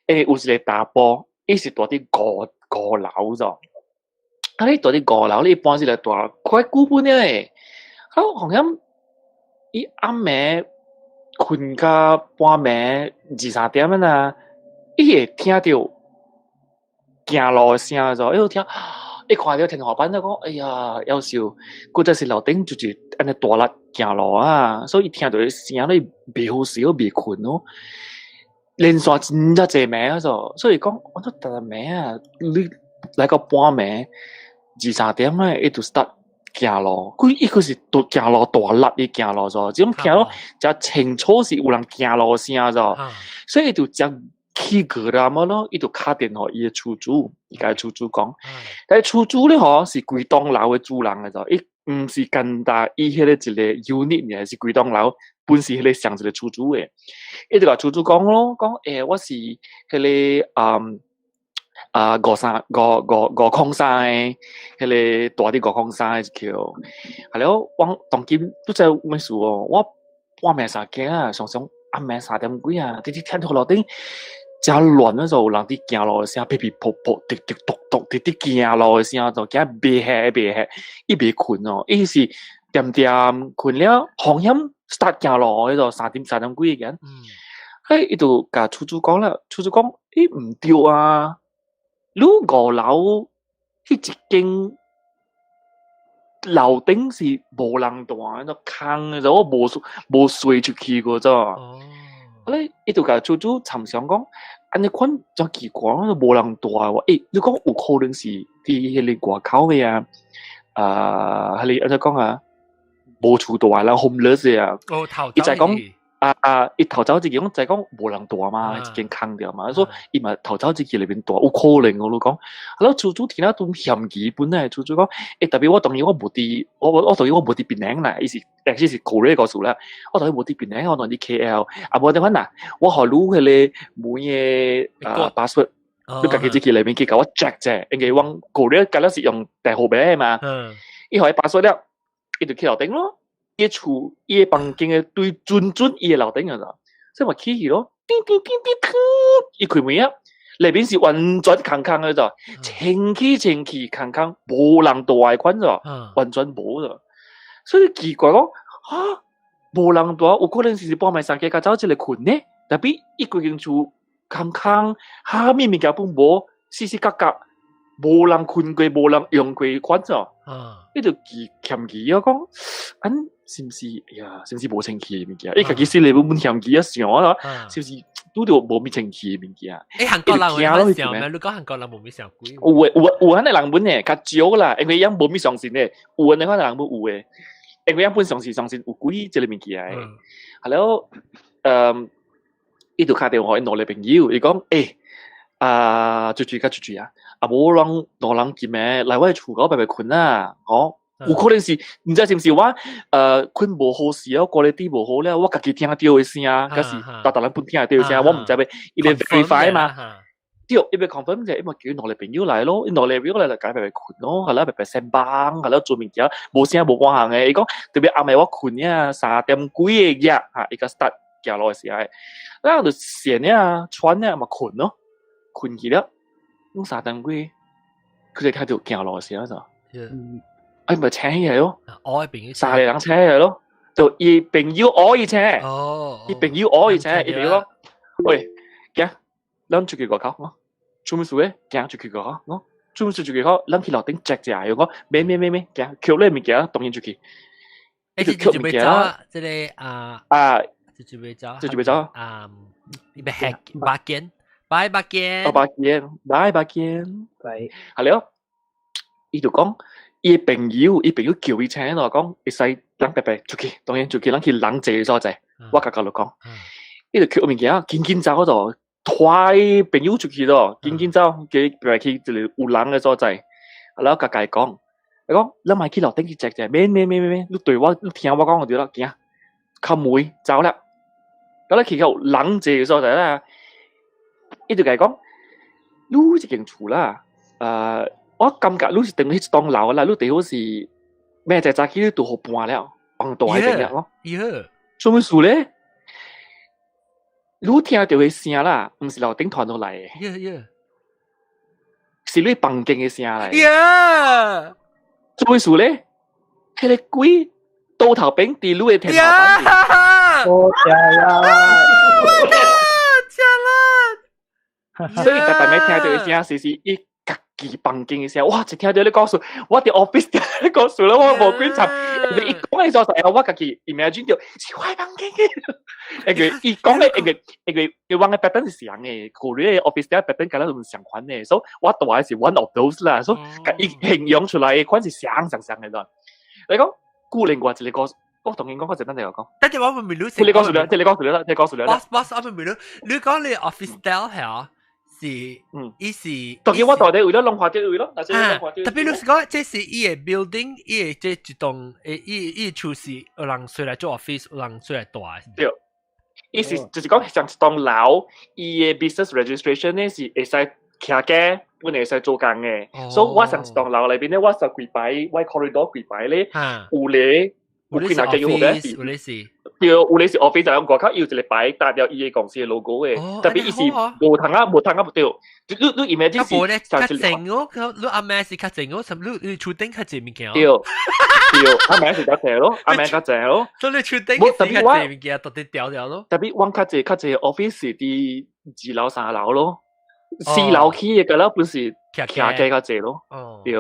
有一個查埔，伊是蹛佇五樓咗。啊！你蹛佇五樓，你一般是來蹛較久本咧。啊，好像伊暗暝睏到半暝二三點啊，伊會聽著行路的聲咗，伊有聽，伊看著天花板就講，哎呀，夭壽，古早是樓頂就是按呢大力行路啊，所以伊聽著聲咧袂好勢，袂睏咯。連續真正濟暝啊，所以講我都逐逐暝啊，你來到半暝二三點咧，伊就 start 行路，佢伊佢是獨行路大力的行路咗，這種聽咯誠清楚是有人行路的聲咗，所以伊就誠起過來麼咯，伊就敲電話伊的厝主，伊共厝主講，但係厝主咧吼是規棟樓的主人來咗，伊毋是干焦伊彼個一個 unit 爾，是規棟樓本是彼個上一個厝主的，伊就共厝主講咯，講我是彼個五三五五五空三的，彼個蹛佇五空三的一橋，係了，我當今都知啥事哦，我半暝三更啊，常常暗暝三點幾啊，直直聽著樓頂誠亂的時候，有人佇行路的聲，噼噼噗噗，滴滴篤篤，直直行路的聲，就驚袂嚇袂嚇，伊袂睏哦，伊是恬恬睏了，風險 start 行路彼個三點幾個，嘿，伊就共厝主講了，厝主講，伊毋對啊。你五樓彼一間樓頂是無人蹛，都空的，我無睡出去過咗。咧，伊就共厝主參詳講，按呢款真奇怪，無人蹛喎。你講有可能是佇彼個外口的啊？啊，彼個按怎講啊？無厝蹛人 homeless 啊。哦，逃伊就講。啊啊！伊逃走一個，講就講無人蹛嘛，一間空著嘛，所以伊嘛逃走一個裏面蹛，有可能我你講。啊，厝主聽了都嫌疑本來厝主講，特別我當然我無佇，我當然我無佇檳城啦，伊是但是是 Korea 故事啦。我當然無佇檳城，我當佇 KL。啊，無等款啦，我予你彼個門的啊 password，你家己入去裏面去共我 check 者，因為阮 Korea 敢若是用電號碼嘛。伊予伊 password 了，伊就去樓頂咯。伊厝伊的房間的對準準伊的樓頂啊，所以嘛起去咯，叮叮叮叮叮，伊開門啊，內面是完全空空的咋，清氣清氣空空，無人蹛的款咋，完全無咋，所以奇怪講，哈，無人蹛，有可能是半暝三更較走一个睏呢，特別伊規間厝空空，啥物物件攏無，死死角角，無人睏過，無人用過款咋，伊就奇嫌疑啊，講，按是毋是？哎呀，是毋是無清氣的物件？伊家己心裡本本嫌疑啊，想啊，是毋是拄著無物清氣的物件？韓國人會想咩？你講韓國人無物想鬼？有的，有有按呢人本的，較少啦，因為𪜶無物相信的，有按呢款人本有的，因為𪜶本相信有鬼這个物件的。係了，伊就敲電話予𪜶兩個朋友，伊講，啊，出去較出去啊，啊無人兩人今暝來我的厝共我排排睏啊，吼。有可能是毋知是毋是我睏無好勢哦，quality 無好了，我家己聽著的聲，抑是逐逐人本聽著的聲，我毋知欲，伊咧 verify 嘛。對，伊欲 confirm 者，伊嘛叫兩个朋友來咯，𪜶兩个朋友來就共排排睏咯，係啦，排排先幫，係啦，做物件無聲無半項的，伊講特別暗暝我睏啊，三點幾的日，哈，伊個 start 行路的時候，然後就線啊，穿啊嘛睏咯，睏去了，攏三點幾，佢就聽著行路的聲就。哎，咪請起來咯，我的朋友三個人請起來咯，就伊朋友愛伊請，伊朋友愛伊請，伊朋友講，喂，行，咱出去外口，我做咩事咧？行出去外口，我做咩事出去外口？咱去樓頂 check 一下，我免免免免，行，抾咧物件，當然出去。欸，這就欲走啊！這個啊啊，這就會走，這就會走。啊，你別吃白見，拜白見。哦，白見，拜白見。拜。係了，伊就講，伊朋友，伊朋友叫伊請咯，講會使人白白出去，當然出去，咱去人濟所在。我甲教就講，伊就捡物件，緊緊走度，拖伊朋友出去咯，緊緊走，叫伊白去一個有人的所在。然後共伊講，伊講，咱莫去樓頂去食者，免免免免免，你對我，你聽我講就對啦，行，敲門走啦。咁咧去到人濟所在啦，伊就共伊講，你這間厝啦，我感覺你是等於一棟樓啦，你最好是明仔早起你拄好搬了，搬大一點咯。做咩事咧？你聽著的聲啦，毋是樓頂傳落來的。 是你房間的聲來。 做咩事咧？彼個鬼倒頭邊佇你的天花板。哦，呀呀！食啦！所以逐擺聽著的聲，是伊家己房間的聲。哇！一聽著你講述，我佇 office 聽你講述啦，我無幾層。伊講的時候，我家己 imagine 著是我房間的。因為伊講的，因為我的 pattern 是相的，舊年的 office 的 pattern 佮咱毋相款的，所以我蹛的是 one of those 啦，所以共伊形容出來的款是相相相的咯。你講顧另外一個故事，我同伊講，我簡單嚟講。等陣我問你，這個故事了，這個故事了，這個故事了。 boss boss，我問你，你講你 officetel 係啊？是，伊是，當然我蹛佇位咯，攏看著位咯，啊，特別你是講，這是伊的 building，伊的這一棟，伊伊厝是有人出來做 office，有人出來蹛。對，伊是就是講像一棟樓，伊的 business registration 呢是會使徛家，本會使做工的。所以我上一棟樓內邊咧，我十幾擺，我 corridor 幾擺咧，有咧有幾若間有咧，有咧是。對，有咧是 office 就用外口有一個牌搭掉伊的公司的 logo 的，特別伊是無通啊，無通啊，不對。你你 imagine 是較靜哦，你阿媽是較靜哦，你你厝頂較濟物件。對對，阿媽是較濟咯，阿媽較濟咯。所以你厝頂是較濟物件，到底掉掉咯。特別我較濟較濟 office 是佇二樓三樓咯，四樓起的個了本是徛家較濟咯。對。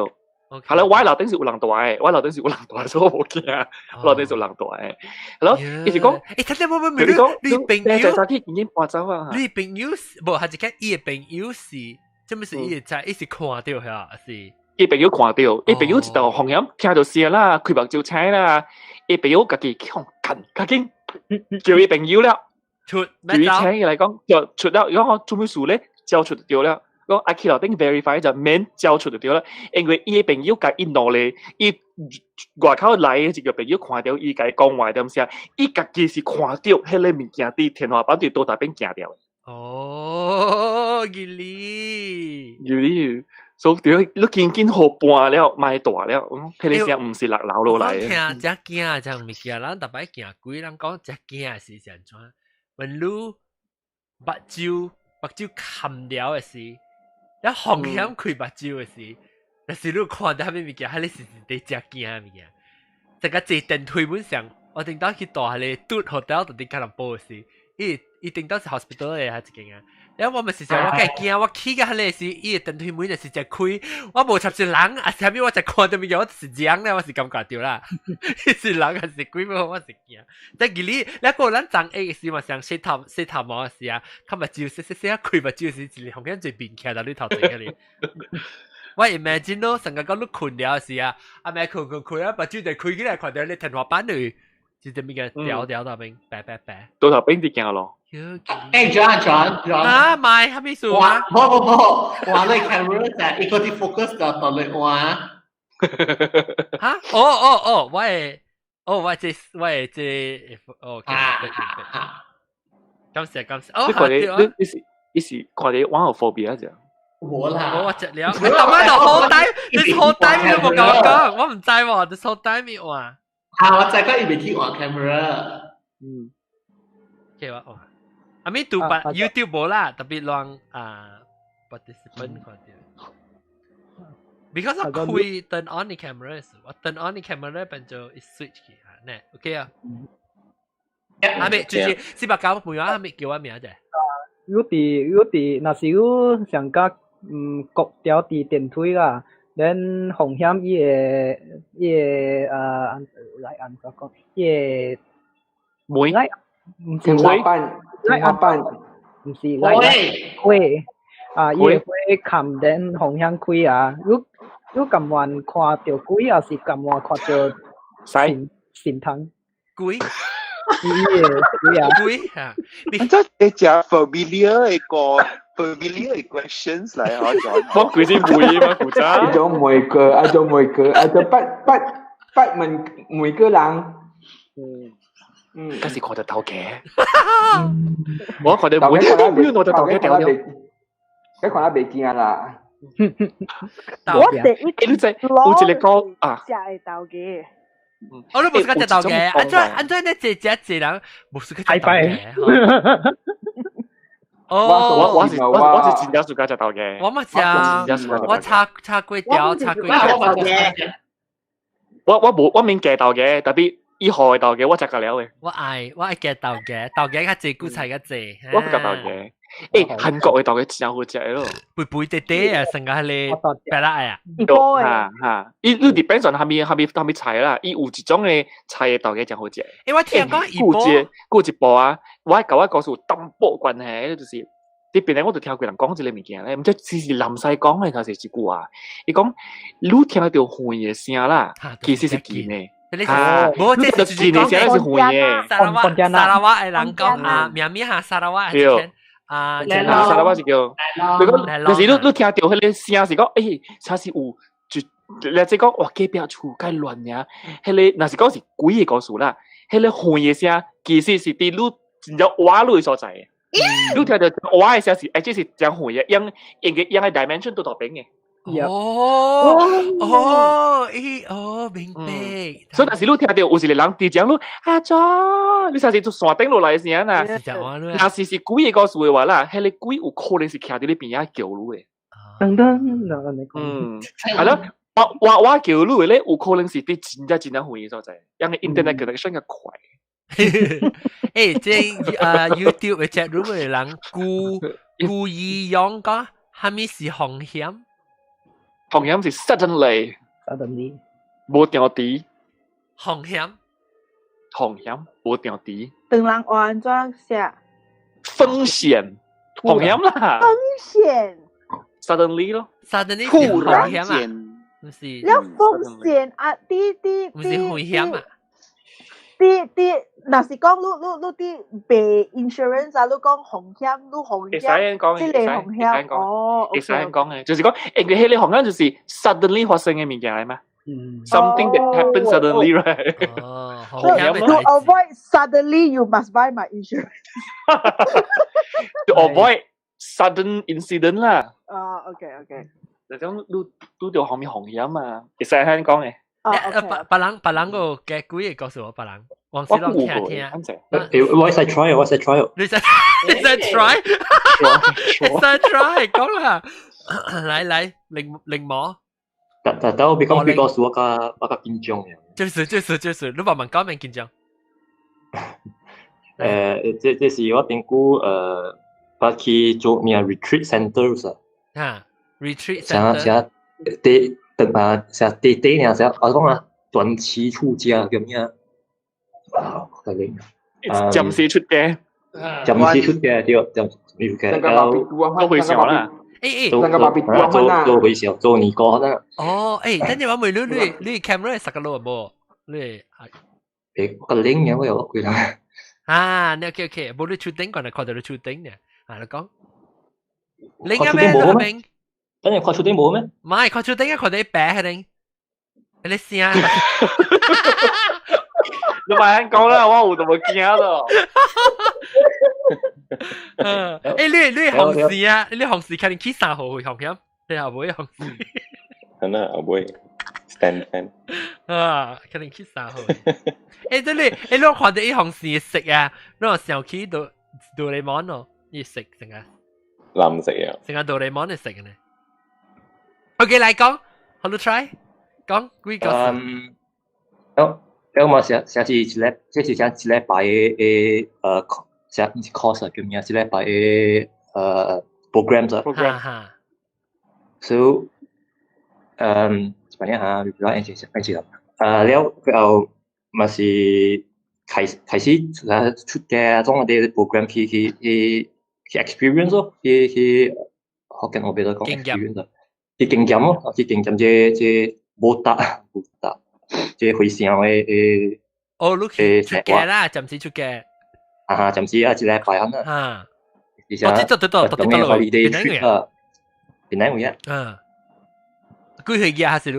係啦，我樓頂是有人蹛的，我樓頂是有人蹛，所以我無驚。我樓頂是有人蹛的。係咯，伊是講，欸，睇下冇冇冇，你朋友早起已經搬走啊。你朋友無，還是講伊的朋友是，這麼是伊的在，伊是看著遐是。伊朋友看著，伊朋友一道風險，聽著聲啦，開目睭青啦，伊朋友家己去予幹，較緊叫伊朋友了，出，叫伊請伊來講，就出了，伊講我做咩事咧？交出就對了。講啊去樓頂 verify 就免交出就對了，因為伊的朋友共伊兩个，伊外口來的一個朋友看著伊共伊講話點聲，伊家己是看著彼个物件佇天花板佇桌頭邊行掉。哦，吉利，吉利，所以對，你緊緊予搬了，莫蹛了，彼个聲毋是六樓落來的。聽遮驚這物件，咱逐擺驚鬼，人講遮驚是是按怎？問你目睭目睭含了的時。一風險開目睭的時，但是你看著啥物物件，彼個是佇遮驚的物件。這個坐電梯本上，我頂當去蹛彼個拄 hotel 佇吉隆坡的時，伊伊頂當是 hospital 的還一間啊。然後我咪是想我較驚，我去到彼個時，伊的電梯門就是一開，我無插一人，啊啥物我才看著物件，我就是人咧，我是感覺著啦。是人還是鬼，我是驚。但其實，你個咱長下時嘛，像洗頭洗頭毛時啊，較目睭洗洗洗啊，開目睭時，一個風險最面徛佇你頭前嗰裡。我 imagine 咯，成個講你睏了時啊，阿妹睏睏睏啊，目睭就開起來，看著你天花板裏，是這物件掉掉頭邊，白白白。倒頭邊就驚咯。欸，John John John 啊，唔係，啥物事啊？無無無，我你 camera 就伊個啲 focus 就到你話。哈？哦哦哦，我會，哦，我這我會這，哦，感謝感謝。哦，你看你你你是你是看你網有 phobia 啫？無啦，我食了。你頭晚就好低，你好低你冇共我講，我唔知喎，你好低咪話。啊，我知講伊未去換 camera。嗯。OK 我換。阿咪拄把 YouTube 無啦，特別亂啊 participant 看著。Because 我開 turn on the camera 時，我 turn on the camera 變做 switch 去啊，呢 OK 啊。阿咪就是四百九每話阿咪叫我名啫。有佇有佇，若是有上甲國調佇電梯啦，咱風險伊會伊會來按怎講，伊會門來毋是天花板，天花板，毋是 light 火啊，伊個火冚電風向開啊，你甘願看著鬼，抑是甘願看著神神童？鬼？伊個鬼啊！鬼啊！這係只 familiar 的個 familiar 的 questions 嚟嗬，我鬼是會嘛，古早。一種每個，一種每個，一種不不不問每個人。嗯，嗰時看到頭家，我看到每每我就頭家掉了。你看得袂驚啦。我第一你知有一個講啊，食會頭家。我都無是講食頭家，按怎按怎你這這這人無是去食頭家？哦，我是真正喜歡食頭家。我嘛食，我炒炒粿條，炒粿條。我無我免加頭家，tapi 伊予的頭家我食夠了的。我愛加頭家，頭家較濟，韭菜較濟。我不食頭家。欸，韓國的頭家真好食的咯。肥肥滴滴啊，成個彼個白辣啊。哈哈，伊你 depends on 蝦米蝦米蝦米菜啦，伊有一種的菜的頭家真好食。欸，我聽講伊顧一步啊，我佮我故事有淡薄關係，就是佇邊咧，我就聽過人講這个物件咧，毋知只是南西講的，還是一句話。伊講你聽著遠的聲啦，其實是近的。啊，無這是近的聲是遠的。沙拉瓦沙拉瓦的人講啊，明明哈沙拉瓦對。啊，沙拉瓦是叫，你講，就是你聽著彼个聲是講，欸，啥是有，就你這講哇，隔壁厝較亂爾，彼个若是講是鬼的故事啦，彼个遠的聲其實是佇你真正活你的所在。你聽著活的聲是，欸，這是真遠的，用用個用個 dimension 都大邊的。哦哦，咦哦，明白。所以若是你聽著有一個人佇講你阿祖，你啥時從山頂落來的聲啦？若是是鬼的故事的話啦，彼个鬼有可能是徛佇你邊仔叫你的。噔噔，嗱你講。嗯，係咯，我叫你的咧，有可能是佇真正真正遠的所在，因為 internet connection 較快。欸，這YouTube 的 chat room 的人故故意用講，蝦米是風險？風險是 suddenly， suddenly，無定時。風險，風險無定時。唐人話按怎寫？風險，風險啦。風險。 suddenly 咯。 suddenly 突然間，毋是。了風險啊！佇佇毋是風險啊！佇佇，若是講你佇賣 insurance 啊，你講風險，你風險，這個風險哦，會使講的，就是講，因為彼個風險就是 suddenly 發生的物件來嘛。Something that happens suddenly, right? 哦， To avoid suddenly, you must buy my insurance. To avoid sudden incident 啦。啊，OK。就講你拄著啥物風險嘛，會使按呢講的。別人別人個嘅鬼個故事，別人黃小龍聽聽。欸，我使 try，我使 try。你使 try？你使 try 講啦，來來，靈靈魔。但但但我別講別講，我較緊張嘅。就是就是就是，你慢慢講免緊張。這是我頂久捌去做咩 retreat center 啊。哈，retreat center。啥地等啊，啥地地呢？啥我講啊，短期出家叫咩？啊，嗰個。暫時出家。暫時出家對，暫時出家。然後做回小啦。欸欸，做做做回小，做尼姑啦。哦，欸，等陣我問你，你 camera 實個路無？你欸，個拎嘅我有幾啦。啊，你 OK OK，無你出頂，過來看到你出頂呢。啊，你講，拎啊咩？無咩？等陣看出頂無咩？唔係，看出頂啊，看到白係頂，你聲。你咪講啦，我有就無驚咯。欸，你紅事啊？你紅事肯定去3號會紅險，你後尾紅事。係啦，後尾 stand fan。啊，肯定去3號。欸，這你欸，你看到伊紅事色啊，你想起哆啦 A 夢咯，伊色成個。藍色啊。成個哆啦 A 夢的色呢。OK，來講，好，你 try，講幾個。嗯，好。我嘛寫寫是一禮，這是寫一禮拜的寫毋是 course 叫咩？一禮拜的programs 啊。 program。 So，反正哈，不要按住按住啦。了後嘛是開始出家種啲 program 去 experience 咯，去學緊我俾你講 experience 啊，去經驗咯，去經驗這無達無達，這非常的哦，你去出家啦，暫時出家。啊，暫時啊，一禮拜啊。啊。而且哦，這對對對對對對，holiday trip 啊，檳城位啊。嗯。幾歲嘅還是你？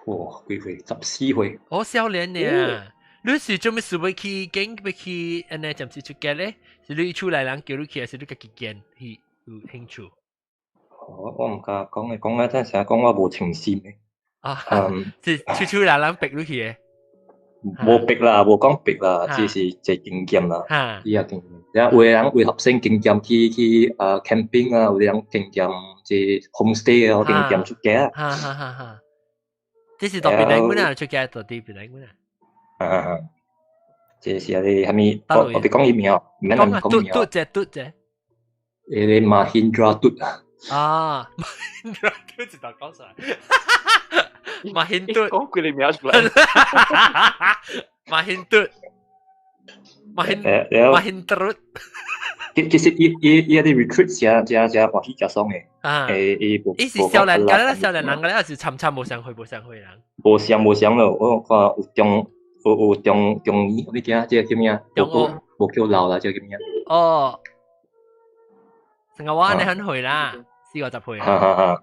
哇，幾歲？14歲。我少年呢。你是做咩事欲去揀欲去按呢暫時出家咧？是你厝內人叫你去，還是你家己揀去有興趣？我毋敢講嘅，講啊，真成日講我無情心嘅。啊，是厝內人逼你去嘅？無逼啦，無講逼啦，只是一個經驗啦。伊也經驗，有的人為學生經驗去 camping 啊，有的人經驗這 homestay 啊，經驗出家。哈哈哈！哈，這是到檳城阮啊，出家到佇檳城阮啊。啊，這是啊個啥物？我別講伊名，毋免人講名。嘟隻嘟隻。迄個 Mahindra 嘟啊。啊，Mahindra 嘟一道講出來。馬興嘟講幾個名出來。馬興嘟，馬興馬興嘟。其實伊啲 recruit 誠誠誠歡喜誠爽的。啊。伊無。伊是少年，敢若少年人，敢若是參參無相會無相會人。無相無相咯，我看有中有有中中年，你驚這個叫咩？中學。無叫老啦，這個叫咩？哦。成個我按呢很歲啦，四五十歲。哈哈哈，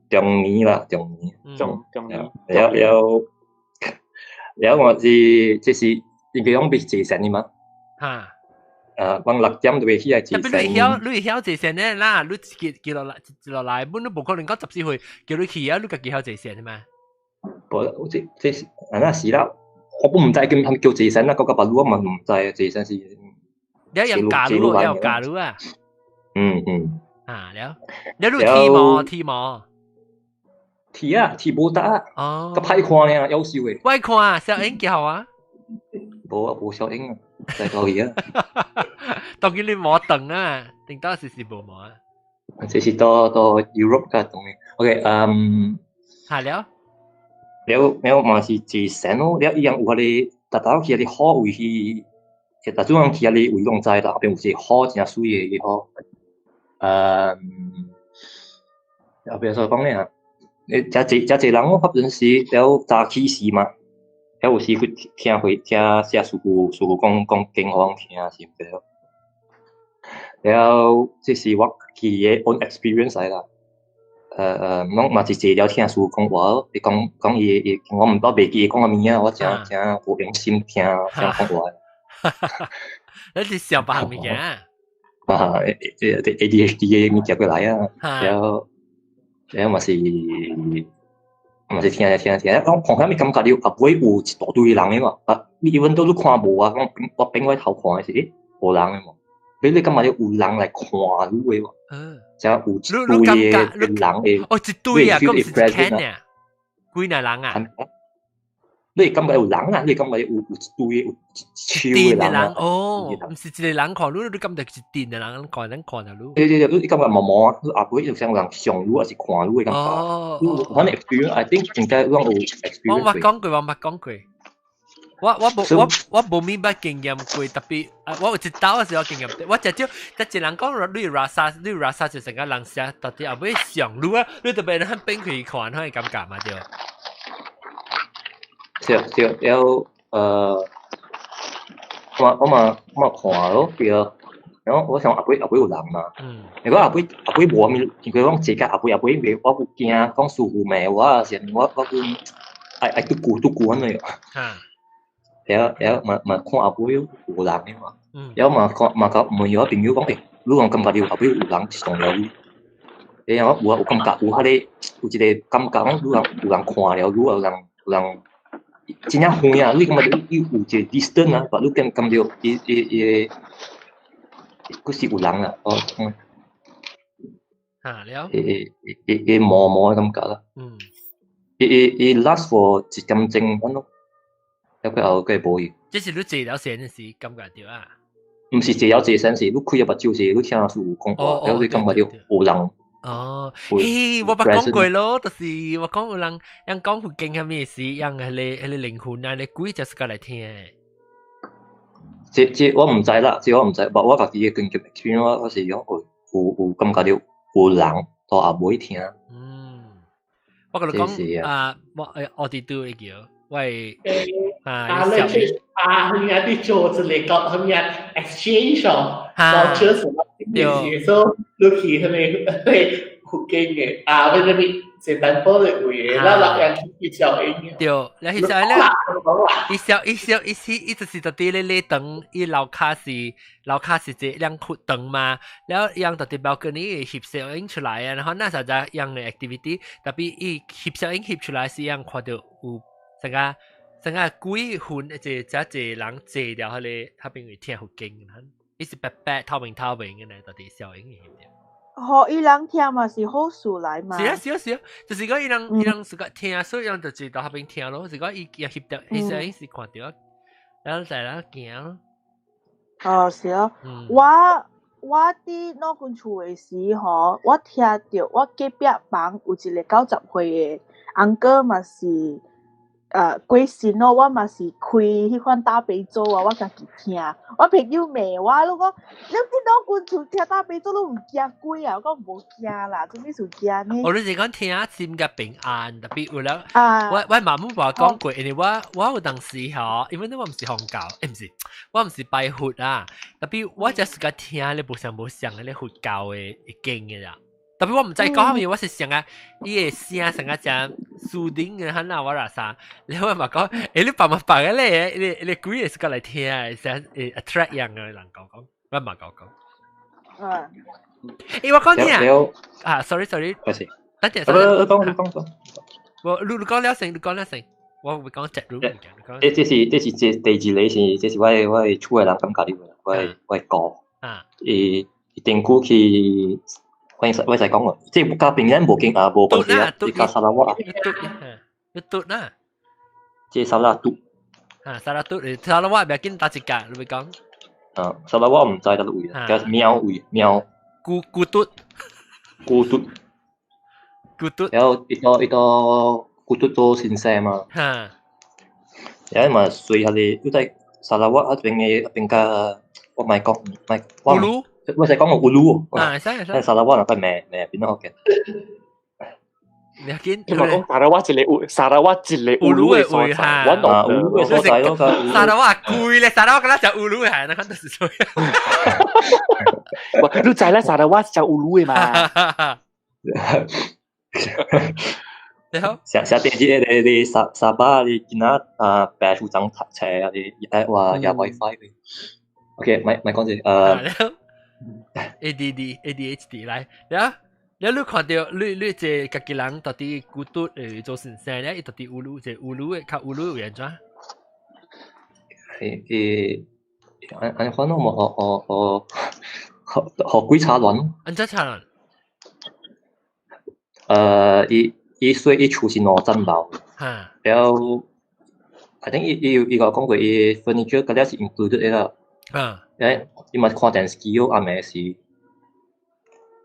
中年啦，中年。中年。了了了，我是這是應該講欲坐船的嘛？哈。啊，講6點就欲起來坐船。你會曉坐船呢啦？你記記落來記落來，本都無可能講14歲叫你去啊！你家己曉坐船嘛？無，這是啊那是啦，我本毋知叫啥物叫坐船啦，國家別路我嘛毋知坐船是。你有駕路，你有駕路啊？嗯嗯。啊了，你你鐵無鐵無？鐵啊，鐵無得。哦。較歹看呢，夭壽的。我看小英叫啊。無啊，無小英啊，在高去啊。當然你無長啊，頂到時是無毛啊。這是到 Europe 較長的。OK，嗯。下了。了了嘛是坐船咯，了伊樣有彼個，逐逐去彼個海位去，逐種人去彼個位攏知啦，後邊有一個海誠媠的個海。後邊所講咧啊，你誠濟誠濟人咯，彼陣時了早起時嘛，了有時去聽會聽寫師傅師傅講講經予阮聽是毋對。了這是我去的 own experience 來啦。攏嘛是坐了聽師傅講話，伊講講伊伊，我毋我袂記伊講啥物啊，我誠誠無用心聽聽講話。你是小別項物件？啊，ADHD 的物件過來啊，了了嘛是聽聽聽，講看啥物感覺你後尾有一大堆人的嘛，啊，你一般都你看無啊，講我變我頭看的是，欸，無人的嘛，你感覺有人來看你的嘛？嗯，才有一堆的人會，哦，一堆啊，佫毋是一間爾，幾若人啊？你會感覺有人啊？你會感覺有一堆有一手的人啊？哦，毋是一個人看你，你感覺一陣的人看人看著你。對對對，你感覺毛毛啊？你後尾就像有人上你，還是看你的感覺？哦，反正 experience，I think 應該攏有 experience。我捌講過，我捌講過。我無物捌經驗過，特別我有一道時候經驗，我食少，但一人講你 rasa，你 rasa 就成個人寫，到底後尾上路啊，你特別很變開看，很感覺嘛對。對對，了我嘛看咯，對啊，然後我想後尾有人嘛，如果後尾無物，因為講坐甲後尾袂，我有驚講師傅罵我，是我阮愛拄久拄久按呢。了了嘛嘛看後尾有人的嘛，了嘛看嘛甲問我朋友講，欸，你講感覺你後尾有人上了你？欸，我有啊有感覺有彼個有一個感覺，講有人看了你，有人真正遠啊！你感覺你有一個 distance 啊，但你感覺伊伊伊，閣是有人啊，哦，嗯。啊了。伊伊伊毛毛的感覺啦。伊 last for 一點鐘按咯，了過後閣會無去。這是你坐了船的時感覺著啊？毋是坐了坐船是，你開個目睭時，你聽師傅講話，了你感覺著有人，哦，嘿，我捌講過咯，就是我講有人人講佛經係咩事，人彼個靈魂啊，你鬼就是過來聽。這我毋知啦，這我毋知，我家己嘅經驗 experience 我是講有感覺到有人到後尾聽。嗯，我共你講啊，我佇拄會叫，我啊，啊，你去啊，佢哋啲做一個講，佢哋 exchange 哦，culture 什麼啲事，所以你去佢哋去福建嘅，啊，佢哋是單波的位，咱人人去小英。對，你去小英咧，伊小伊小伊是伊就是佇咧咧燈，伊樓跤是這兩窟燈嘛，了樣就佇 balcony 翕小影出來啊，然後那時候就樣的 activity，特別伊翕小影翕出來是樣看到有成個成個鬼魂，一個這一個人坐掉彼個，彼邊會聽佛經，伊是白白透明透明的呢，到底小影翕掉。予伊人聽嘛是好事來嘛。是啊是啊是啊，就是講伊人是個聽，所以人就坐到彼邊聽咯。是講伊伊翕到，伊是伊是看到，然後在那行咯。哦，是啊，我佇老君厝的時吼，我聽著我隔壁房有一個90歲的 uncle 嘛是。過身咯，我嘛是開彼款大悲咒啊，我家己聽。我朋友罵我，你講你佇老君厝聽大悲咒，你毋驚鬼啊？我講無驚啦，做咩事驚呢？我你是講聽心較平安，特別有了。我媽母話講過，因為我有當時吼，因為我毋是佛教，毋是，我毋是拜佛啊。特別我就是個聽咧無相無相的咧佛教的經的啦。特別我毋知講啥物，我是想啊，伊的聲成啊誠 soothing 的，很啊我啦啥，然後我嘛講，你扮嘛扮個咧，你鬼會是過來聽，聲會 attract 樣的人講講，我嘛講講。我講你啊，啊，sorry sorry，等陣，你講你講講。我你講了先，你講了先，我會講結論。這是這第二個是，這是我厝的人感覺到，我哥。伊伊頂久去。我使講喎，這佮平安無經啊，無關係啊，這佮沙拉越啊。你嘟啦。這沙拉嘟。啊，沙拉嘟，沙拉越袂緊打一格，你欲講。啊，沙拉越毋知佗位，叫貓位貓。孤孤嘟。孤嘟。孤嘟。然後伊到古篤做先生嘛。然後嘛隨彼个，你在沙拉越彼邊的彼邊較，我莫講，莫我。我使講個烏魯，啊，會使會使。沙拉越若個名名邊好嘅。你緊？你講沙拉越一個烏，沙拉越一個烏魯的所在，我懂。烏魯的所在咯。沙拉越貴咧，沙拉越敢若食烏魯的，那看就是說。喂，你知啦，沙拉越食烏魯的嘛？你好。上上電視你你沙沙巴你今仔啊白處長讀冊啊，你話也 WiFi 嘅。OK，莫莫講這。 ADD ADHD 來，了了你看著你這家己人到底孤獨做先生咧，伊到底烏魯這烏魯的較烏魯有按怎？按按款咯，無予予予予鬼插亂。按怎插亂？伊說伊厝是兩層樓，了後，I think 伊伊伊共我講過，伊 furniture 嗰了是 included 的啦。伊嘛看電視機哦，暗暝時，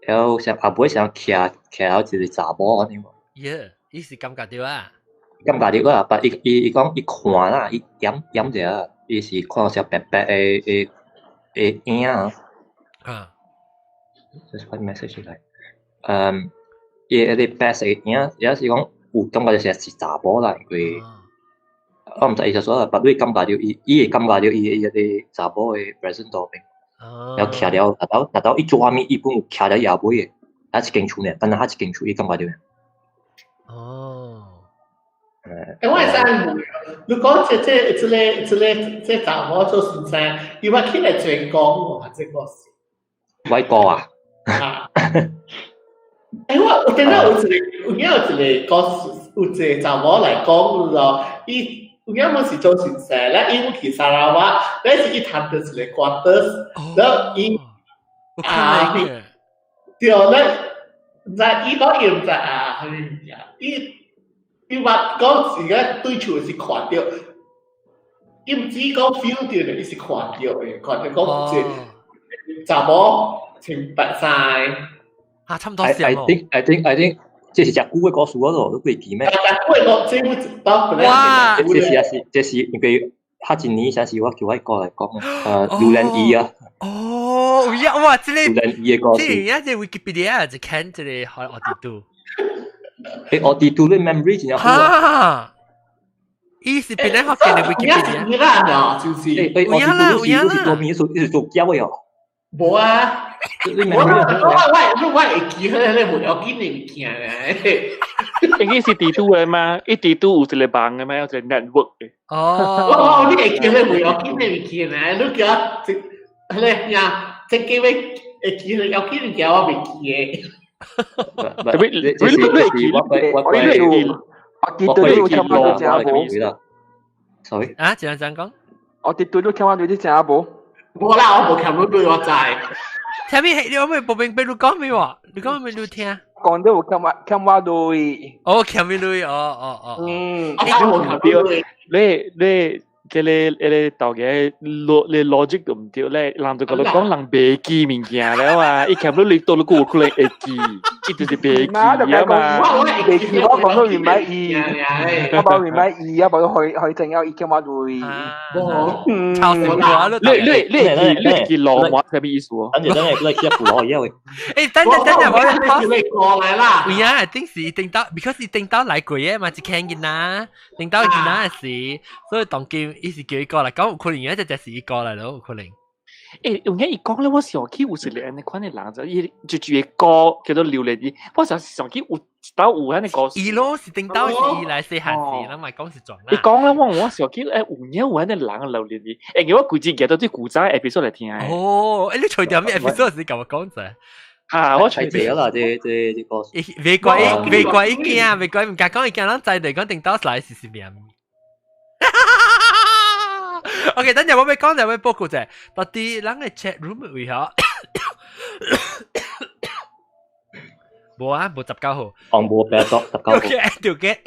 然後想後尾想徛徛了一個查某按呢無。耶，伊是感覺著啊。感覺著啊，但伊伊伊講伊看啦，伊點點者，伊是看小白白的的的影啊。這是發 message 來。嗯，伊彼個白色的影，也是講有感覺就是是查某啦，因為。我毋知伊就說，但你感覺著伊，伊會感覺著伊伊個查某的 presence 佇邊，然後徛了，達到達到伊做啥物，伊本有徛了伊後尾的，啊一間厝爾，但若一間厝伊感覺著。欸，我會使問，你講這個查某做先生，伊捌起來轉工無？這個是。外國啊？啊。欸，我頂下有一個，有影有一個故事，有一個查某來講咯，伊。有影嘛是做先生，咧伊有去沙拉越，咧是伊談著一個 quarters，然後伊啊，對咧，毋知伊講伊毋知啊，啥物物件，伊伊捌講是個對厝是看著，伊毋止講 feel 著咧，伊是看著的，看著講一個查某穿白衫。嚇，差唔多 I 上 I 哦。 think I think I think 這是隻久的故事嗰度，你會記咩？但我這我到本來哇！這是也是，這是因為較一年才是我叫我過來講，榴蓮伊啊。哦，有影哇！這個榴蓮伊的故這事。個這個 Wikipedia 就看這個學學地圖。欸，我地圖的 memory 真好啊。哈！伊是本來福建的 Wikipedia。有啦，就是。欸，我地圖你是做咩？你是做教的哦？無啊。你我我我會記，迄個無要緊的物件咧。應該是地圖的嘛？伊地圖有一個網的嘛，有一個 network 的。哦。我你會記迄個無要緊的物件咧？你叫我這迄個呀，這幾位會記迄個要緊物件，我袂記的。特別你我我你會記，我記得你有聽我講無？Sorry。啊，怎樣怎講？我記得你聽我對你講無？無啦，我無聽你對我知。聽咩？你可唔可以報名俾你講咩話？你講咩你聽？講到有欠我欠我鐳。哦，欠咩鐳？哦哦哦。嗯。我對，你你。這個這個大家邏你邏輯都毋對咧，人就甲你講人袂記物件了啊，伊欠你你到你有可能會記，伊就是袂記啊嘛。袂記我講到 remind 伊，我講 remind 伊，我講去去正有伊欠我鐳。抄死我你你你你記羅馬係咩意思啊？等陣等陣，你記得羅嘢喂。欸，等陣等陣，我我你過來啦。有影，定時定到，because 伊定到來過嘅嘛，一聽囡仔，定到囡仔時，所以當今。伊是叫伊過來，講有可能一隻就是伊過來咯，有可能。欸，有影伊講咧，我想起有一個按呢款的人，就伊就住個歌叫做榴蓮伊，我想想起有到有按呢歌。伊咯是頂到是伊來細漢時，咱咪講是撞啦。伊講咧，我想起欸有影有按呢人榴蓮伊，欸，我規日日都對古早 episode 來聽。哦，欸，你隨條咩 episode 是甲我講者？啊，我隨條啦，這這這個。別怪別怪伊驚，別怪毋敢講伊驚，咱知就講頂到來是是咩？OK，等陣我欲講，就欲報告者，到底咱個 chat room 為何？無啊，無19號。哦，無白多19號。 OK，對嘅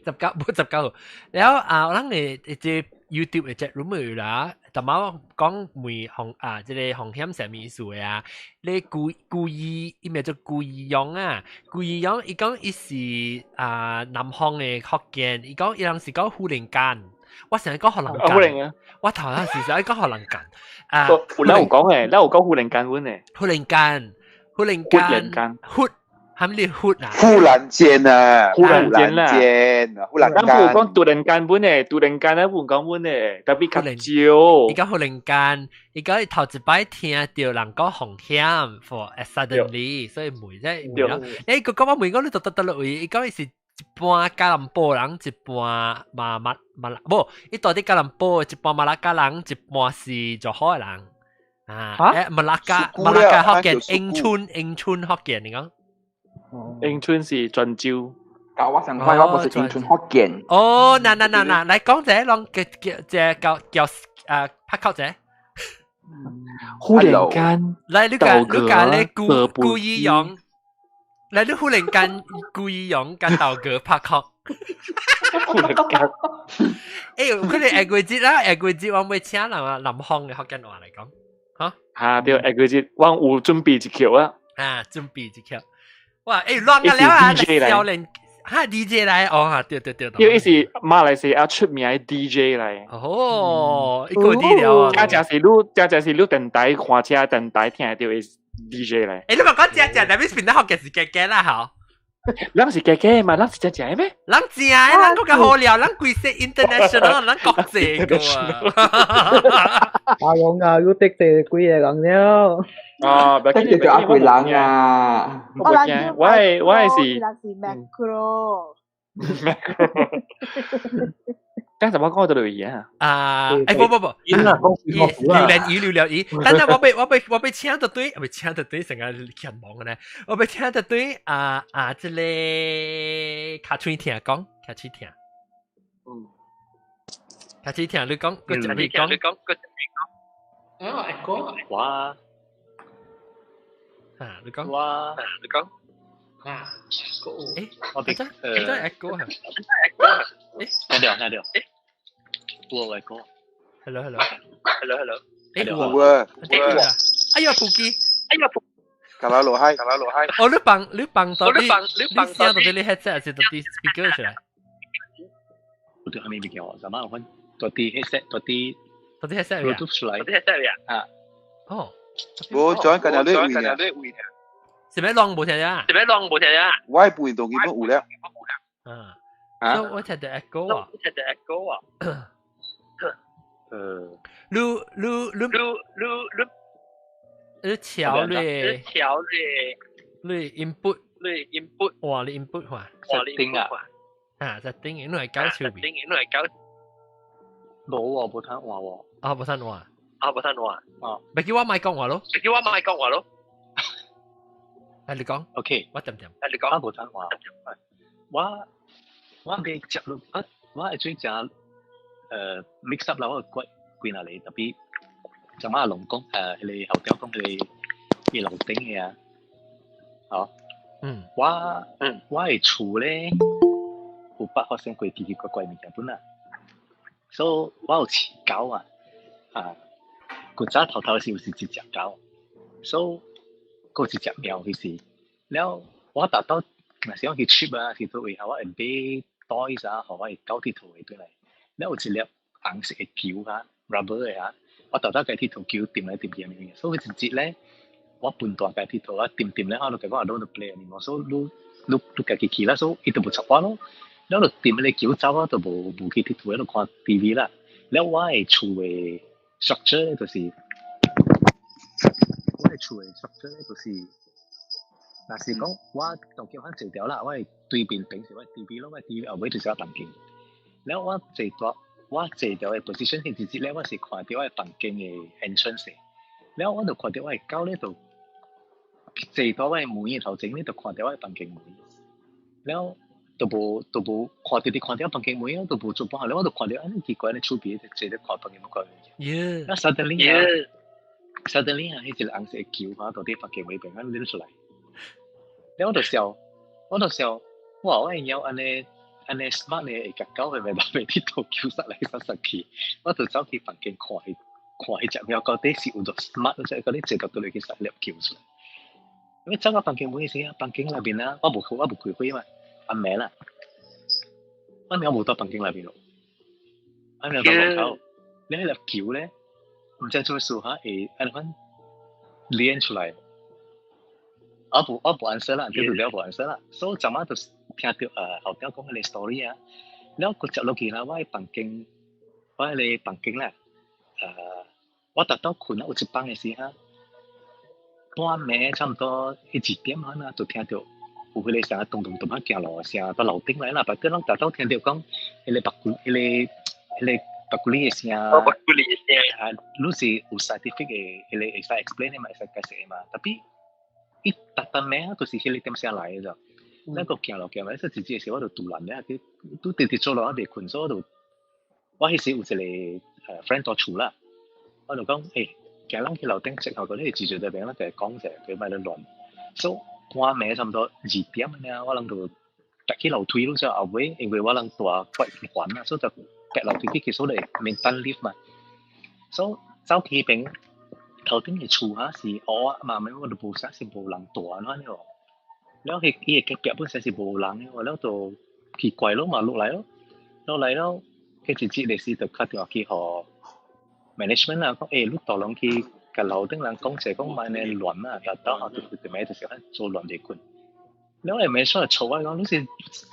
，19無19號。然後啊，咱個這 YouTube 的 chat room 啦，逐擺我講問風啊，這個風險啥物意思的啊？你故故意，伊名做故意用啊，故意用，伊講伊是啊南方的福建，伊講伊人是講忽然間。我成日講荷蘭間，我頭先事實講荷蘭間。啊，咱有講誒，咱有講忽然間阮誒。忽然間，忽然間，忽，係咪忽啊？忽然間啊！忽然間啦！忽然間。咱有講突然間阮誒，突然間咱有講阮誒，特別較少。伊講忽然間，伊講頭一擺聽著人講風險，for suddenly，所以問啫。對。欸，佢講我問講你讀讀讀落位，伊講伊是。一半吉隆坡人，一半馬馬馬拉，無，伊到底吉隆坡，一半馬拉加人，一半是柔佛的人。啊，欸，馬拉加馬拉加福建，永春永春福建，你講？永春是泉州。教我上塊，我不是永春福建。哦，嗱嗱嗱嗱，來講者，攏叫叫這叫叫啊拍口者。忽然間，來你講你講你故故意用。來，你忽然間故意用跟道哥拍殼，忽然間，欸，可能下個節啦，下個節我會請人啊，南方的福建話來講，嚇？嚇對，下個節我有準備一曲啊，啊，準備一曲，哇，欸，亂個了啊，少年，哈 DJ 來，哦，哈，對對對，因為是馬來西亞出名的 DJ 來，哦，一個啲了啊，這正是你，這正是你電台看車電台聽到的。DJ 嚟，欸，你咪講正正，但係變得學嘅是假假啦，嗬？咱是假假嘛，咱是正正咩？咱正，咱國家好料，咱規勢 international，咱國際個啊！阿勇啊，要得罪幾個人了？啊，得罪咗阿貴人啊！我係我係我係是 macro。剛才我講到落去啊！啊，欸，不不不，榴蓮魚榴蓮魚，等等我被我被我被請到對，被請到對成個欠忙嘅咧，我被請到對啊啊，這個卡喙聽講，卡喙聽，嗯，卡喙聽你講，個準備講，你講，個準備講，啊，會講，我，啊，你講，我，你講。啊，欸，我別，欸，真係歌啊，欸，聽到聽到，欸，我會歌，hello hello hello hello，欸，有啊，有啊，哎呀，手機，哎呀，卡拉羅嗨，卡拉羅嗨。哦，你放到你你放你放你聲到底你 headset 還是到底 speaker 出來？我對後面物件哦，什麼我到底 headset 到底到底 headset Bluetooth 出來，到底 headset 啊？哦，無轉今日你位啊？是咩攏無聽啊？是咩攏無聽啊？我的背動基本有了。嗯，啊？所以我聽到 echo 啊，我聽到 echo 啊。你你你你你你調你你調你你 input 你 input 哇，你 input 話哇，你 input 啊？啊，setting 因為搞手邊，因為搞冇喎，無聽話喎。啊，無聽話，啊，無聽話。哦，咪叫我咪講話咯，咪叫我咪講話咯。係你講，OK，我點點，係你講，我無聽話。我未接落，我會做只mix up 啦，我幾幾若嚟，特別就馬龍講彼個後條講彼個伊樓頂的啊，哦，我的厝咧有捌發生過奇奇怪怪物件本啊，所以我有飼狗啊，啊，古早頭頭時有是一隻狗，所以閣有一隻貓彼時，了我逐到若是講去 trip 啊，是佗位我會買 toys 啊，予我的狗佚佗的轉來，了有一粒紅色的球啊，rubber 的啊，我逐逐共佚佗球掂來掂去按呢，所以一日咧，我分大共佚佗啊，掂掂了後就共講 I don't want to play anymore，所以你你你家己去啦，所以伊就無插我咯。了就掂彼个球走啊，就無無去佚佗，就看 TV 啦。了我的厝的 structure 咧，就是我的厝的 structure 咧，就是，若是講我當叫番坐掉啦，我的對面邊是我的 TV 咯，我的 TV 後尾就是我房間。了我坐大，我坐掉的 position 是直接咧，我是看著我的房間的 entrance 的。了我就看著我的狗咧，就坐佇我的門的頭前咧，就看著我的房間門。了都無都無看著你看著房間門，都無做半下，了我就看著按呢奇怪，呢厝邊坐咧看房間門看物件。那 suddenly 啊，suddenly 啊，彼一個紅色的球啊，到佇房間門邊按呢出來。了我就想，我就想，哇！我的貓按呢按呢 smart 呢，會共狗會袂袂佚佗球殺來殺殺去。我就走去房間看彼看彼隻貓到底是有多 smart，即係嗰啲坐到倒去殺粒球出來。因為走到房間門時啊，房間內面啊，我無開火嘛，暗暝啦，我貓無佇房間內面咯，我貓佇門口，你彼粒球咧，毋知做咩事哈，會按呢款連出來。我無 answer 啦，叫做了無 answer 啦。所以昨晚就聽著後壁講彼個 story 啊，了閣接落去啦，我的房間，我彼個房間啦，我逐晝睏啊，有一枋的時哈，半暝差毋多彼一點仔啊，就聽著有彼個聲咚咚咚啊行路的聲，佇樓頂來啦，別個攏逐晝聽著講彼個白骨，彼個彼個白骨哩的聲，白骨哩的聲啊，你是有 scientific 的，彼個會使 explain 的嘛，會使解釋的嘛，特別伊逐逐暝啊，就是彼個點聲來的咋。咱閣行落行來，說一日時我就突然咧，去拄直直做落我袂睏，所以我就我彼時有一個friend 佇厝啦，我就講，欸，今咱去樓頂食下個，你直接在邊，咱共伊講者，佢莫咧亂。所以半暝差毋多2點爾，我人就趯去樓梯咯，之後尾因為我人蹛怪煩啊，所以就趯樓梯去，其實咧免等 lift 嘛。所以走去彼邊頭頂的厝哈是烏啊，嘛，我就無啥是無人蹛按怎樣。了彼伊的隔壁本身是無人的，了就奇怪咯嘛，落來咯，落來了，彼一日的時就敲電話去予 management 啦，講欸，你大人去共樓頂人講者講莫按呢亂啊，逐晝後就暝就是按做亂袂睏。了下暝煞吵我講，你是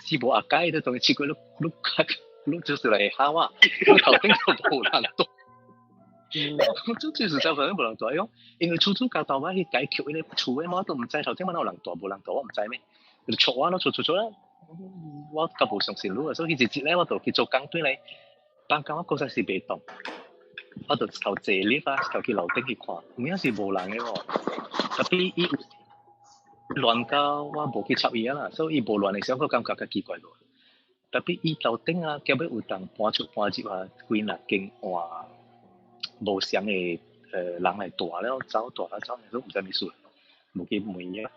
是無阿解，你當奇怪，你你你就是來嚇我，你頭頂都無人蹛。我就是就可能無人蹛，伊講因為厝主交代我去解決彼個厝的，我都毋知頭頂敢有人蹛，無人蹛我毋知咩，就吵我咯，吵吵吵啦，我較無相信你啊，所以彼一日咧我就去做工轉來，放工我確實是袂動，我就頭坐 lift 啊，頭去樓頂去看，有影是無人的喎，特別伊亂到我無去插伊啊啦，所以伊無亂的時候，我感覺較奇怪囉。特別伊樓頂啊，後尾有當搬出搬入啊，幾若間換無相的人來蹛了，走蹛啊走，都毋知啥物事，無去問啊。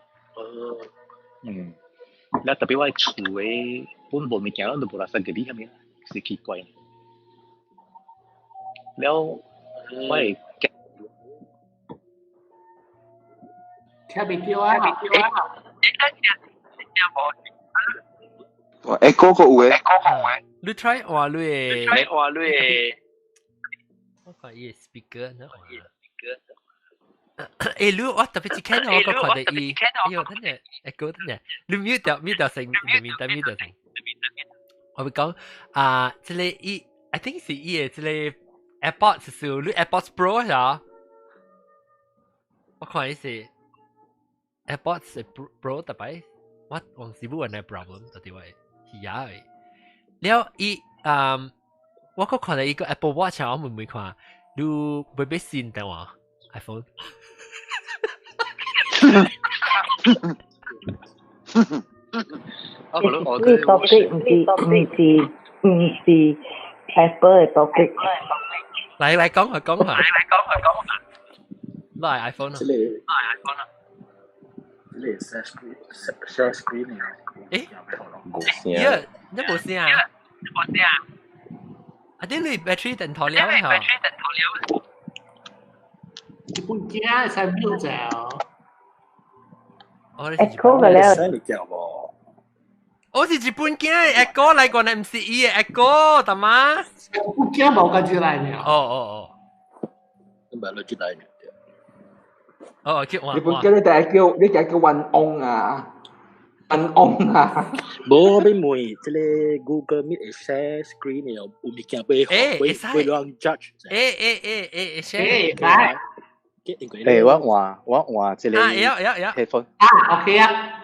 了特別我厝的本無物件，攏都無垃圾入去啥物，是奇怪。了，我會聽袂著啊！欸，嗰個有嘅。你 try 換你的，換你的。我看伊的 speaker 呢？欸，你我特別一看我個看到伊，哎呦，等陣，欸，哥等陣，你 mute 掉 mute 掉聲，你 mute 掉 mute 掉聲。我會講啊，這個伊，I think 是伊的這個 AirPods 是你 AirPods Pro 係啊？我看伊是 AirPods Pro 特別，我往時冇人 problem，到底我係呀的。了伊，嗯，我閣看到伊個 Apple Watch 我會唔會看？你會買新的話 iPhone？呢 topic 毋是 Apple 的 topic。來來講下講下。來來講下講下。來 iPhone 啊。這個 iPhone 啊。這個 share screen share screen 啊。欸？無聲。耶，你無聲啊？無聲。啊！啲你 battery 電頭了嚇。日本囝會使 mute 者哦。 Echo 個了。我是日本囝的 echo 來過，毋是伊的 echo，大媽。日本囝無跟住來呢。哦哦哦。唔係你出來呢？哦，叫日本囝你第一叫你第一叫運翁啊，運翁啊。無我欲問，這個 Google Meet 會 share screen 的有物件欲欲欲讓 judge。欸欸欸欸 share。欸，欸，我換我換這個 headphone。啊，OK 啊。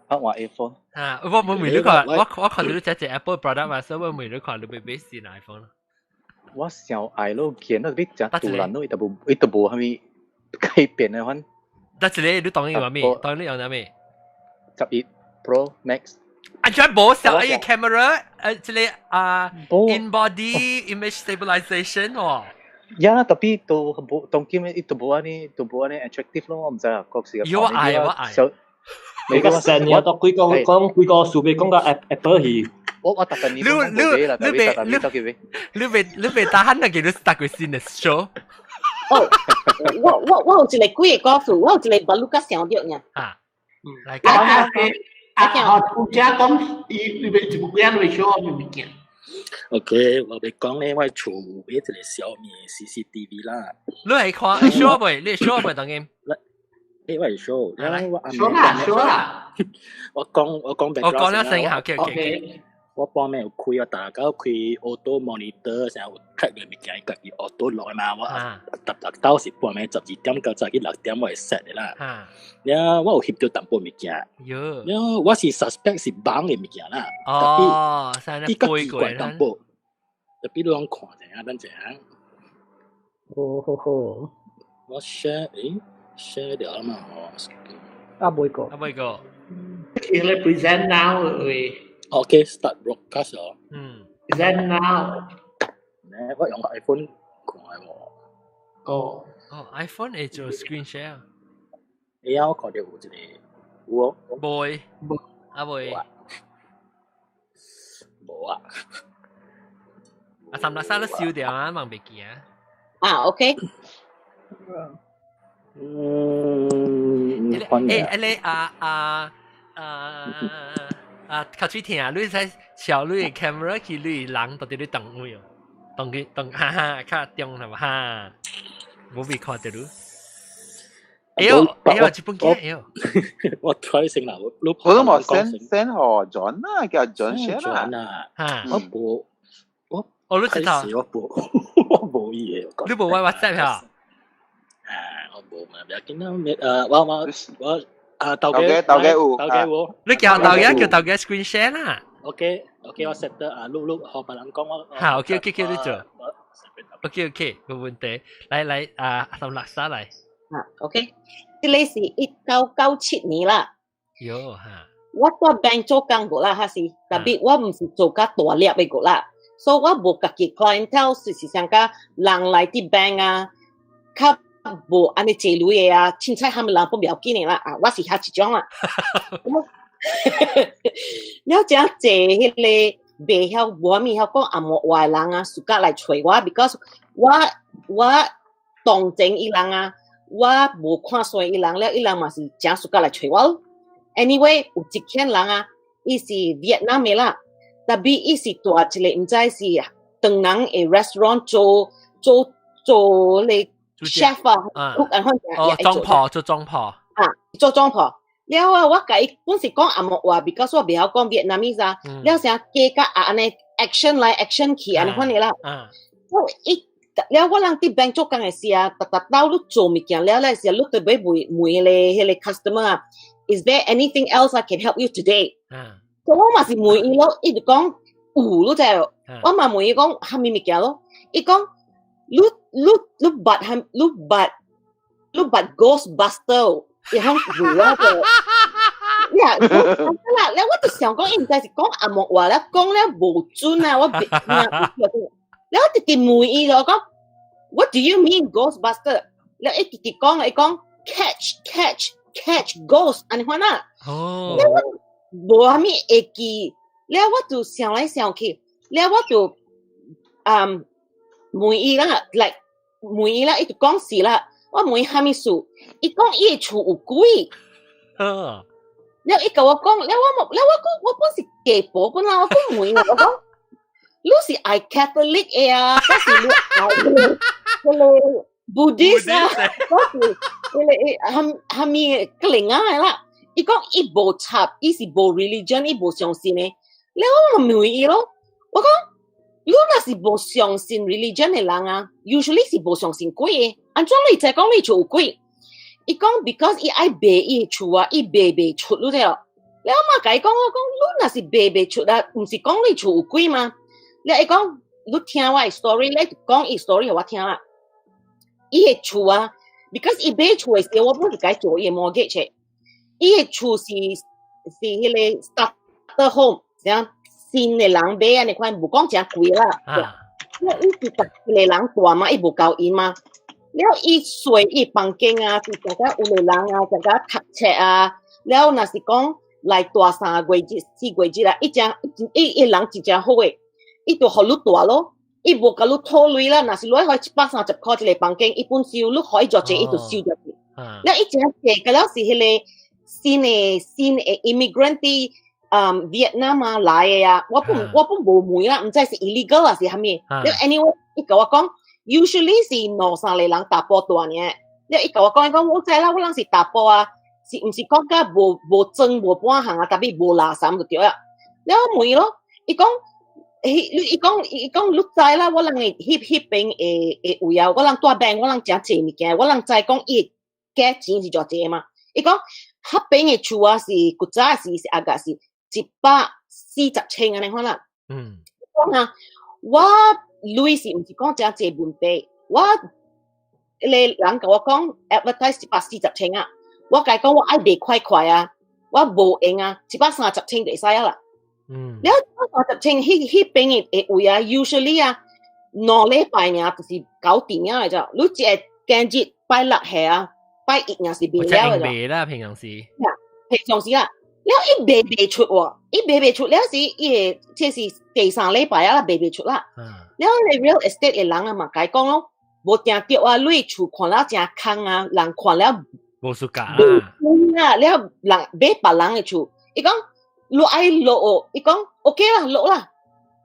我換 iPhone。啊，我冇問你看，我我看到你這隻 Apple product 嘛，所以我問你看你欲買新 iPhone。我想愛咯，見到你真突然咯，伊都無伊都無啥物改變的款。得一個你當用啥物？當你用啥物？ 11 Pro Max。啊，真無小伊 camera，這個啊，in body image stabilization 喎。呀，特別都無當今伊都無按呢，都無按呢 attractive 咯，我毋知啊，確實。有我愛我愛。你個成日都幾個講幾個數據講個 Apple 係。我我特別你你你別你你別你別打喊啊！叫你 start 個新的 show。哦，我我我有一個幾個故事，我有一個巴魯卡想著爾。啊，來講。啊啊！有遮講，伊你欲一部幾仔你 show 我物件。 OK，我欲講咧，我厝買一個小米 CCTV 啦。你係看 show 未？你 show 未當今？欸，我會 show，我 show 啦 show 啦。我講我講我講了先，好，OK OK。我半暝有開，我逐工開 auto monitor，成有 track 嘅物件，伊家己 auto 落嘛。我逐逐到是半暝12點到早起6點，我會 set 的啦。了，我有翕著淡薄物件。了，我是 suspect 是網的物件啦。哦，伊較奇怪淡薄，特別你攏看者啊，等者啊。好好好。我 share，欸，share 了嘛？吼。啊，未過。啊，未過。你 present now 喂。 OK, start broadcast 哦。嗯。 Present now。咧，我用 iPhone 看喎。哦。哦，iPhone 會做 screen share。會啊，我看著有一個有哦。無。啊未。無啊。啊，三六三都燒掉啊，望袂記啊。啊，OK。嗯。欸，你啊啊啊啊！較水聽，你使朝你的 camera 去你人到底你動位哦，動去動哈哈，較中係嘛哈，無被看著你。哎喲，哎喲，這本鏡哎喲。我 try 先啦，我我都冇 send send 予 John 啦，叫 John share 啦。嚇，我無，我哦，你知道？我無，我無伊個。你無我 WhatsApp 嚇？啊，我無嘛，不要緊啦，我我我。啊，頭家頭家有，頭家有。你叫頭家叫頭家 screen share 啦。 OK OK，我 set 得啊，錄錄，予別人講我。好，OK OK OK，你做。OK OK，冇問題。來來啊，三六三來。啊，OK，這個是1997年啦。喲哈。我佇 bank 做工過啦，還是，特別我毋是做較大粒的過啦，所以我無家己 clientele 就是像講人來佇 bank 啊，較無按呢濟鐳的啊，凊彩蝦米人都不要緊的啦，啊，我是遐一種啦。了這濟彼個袂曉無啥物曉講紅毛話的人啊，暑假來揣我，because 我我當前伊人啊，我無看衰伊人了，伊人嘛是誠 suka 來揣我咯。Anyway，有一間人啊，伊是越南的啦，tapi 伊是蹛一个毋知是唐人的 restaurant 做做做咧 chef 啊，cook 啊，哦，裝婆做裝婆啊，做裝婆。了啊，我共伊本是講紅毛話，because 我袂曉講越南語啊。了成加甲啊按呢 action 來 action 去按呢款的啦。我伊了我人佇 bank 做工的時啊，逐逐兜你做物件了咧時，你特別問問咧彼个 customer 啊，Is there anything else I can help you today？我嘛是問伊咯，伊就講有，你知無？我嘛問伊講啥物物件咯，伊講你你你捌還你捌你捌 Ghostbuster？伊講有啊個，呀，啦，了我就想講，伊毋知是講紅毛話咧，講了無準啊，我別了我直直問伊咯，講 What do you mean Ghostbuster？了伊直直講，伊講 catch catch catch ghost，按呢款啊。哦。了我無啥物會記，了我就想來想去，了我就問伊啦，like 問伊啦，伊就講是啦。我問伊啥物事，伊講伊的厝有鬼。了伊共我講，了我了我講，我本是家婆本來我講問伊，我講你是愛 Catholic 的啊，還是你愛彼个 Buddhist 啊？我是彼个蝦蝦物個靈啊啦？伊講伊無插，伊是無 religion，伊無相信的。了我問伊咯，我講你若是無相信 religion 的人啊，usually 是無相信鬼的。按怎你知講你厝有鬼？伊講 because 伊愛賣伊厝啊，伊賣袂出你知無？了我嘛共伊講，我講你若是賣袂出啊，毋是講你厝有鬼嗎？了伊講你聽我的 story，你講伊 story 予我聽啦。伊的厝啊，because 伊買厝的時候，我本是共伊做伊的 mortgage。伊的厝是是彼个 starter home，啥新的人買按呢款，無講誠貴啦。因為伊是逐一个人蹛嘛，伊無交伊嘛。了伊睡伊房間啊，是常常有個人啊，常常讀冊啊。了若是講來蹛3個月、4個月啦，伊誠伊伊人真正好的，伊就予你蹛咯。伊無共你討錢啦，若是你愛130塊一個房間，伊本收，你予伊偌濟，伊就收偌濟。了伊誠濟，個了是彼个新的新的 immigrant 佇越南啊來的啊，我本我本無問啦，毋知是 illegal 還是啥物。了 anyway，伊共我講，usually 是兩三個人查埔蹛爾。了伊共我講，伊講我知啦，我人是查埔啊，是毋是講甲無無裝無半項啊，tapi 無垃圾就對了。了我問伊咯，伊講，彼伊講伊講你知啦，我人的彼彼邊的的位啊，我人蹛 bank，我人誠濟物件，我人知講伊價錢是偌濟嘛。伊講彼邊的厝啊是古早時是 agak 是140千按呢款啦。講啊，我鐳是毋是講誠濟問題？我彼个人共我講 advertise 140千啊，我共伊講我愛賣快快啊，我無閒啊，130千就會使啊啦。了130千，彼彼邊的的位啊，usually 啊，2禮拜爾就是搞掂啊，就你一個今日拜六下啊，拜一爾是賣了的。賣啦，平常時。平常時啦，了伊賣袂出喎，伊賣袂出了是伊個，這是第三禮拜啊，賣袂出啦。了你 real estate 的人啊嘛，共伊講咯，無定著啊，你厝看了誠空啊，人看了無輸價啦。啊，了人買別人的厝，伊講你愛落，伊講 OK 啦，落啦，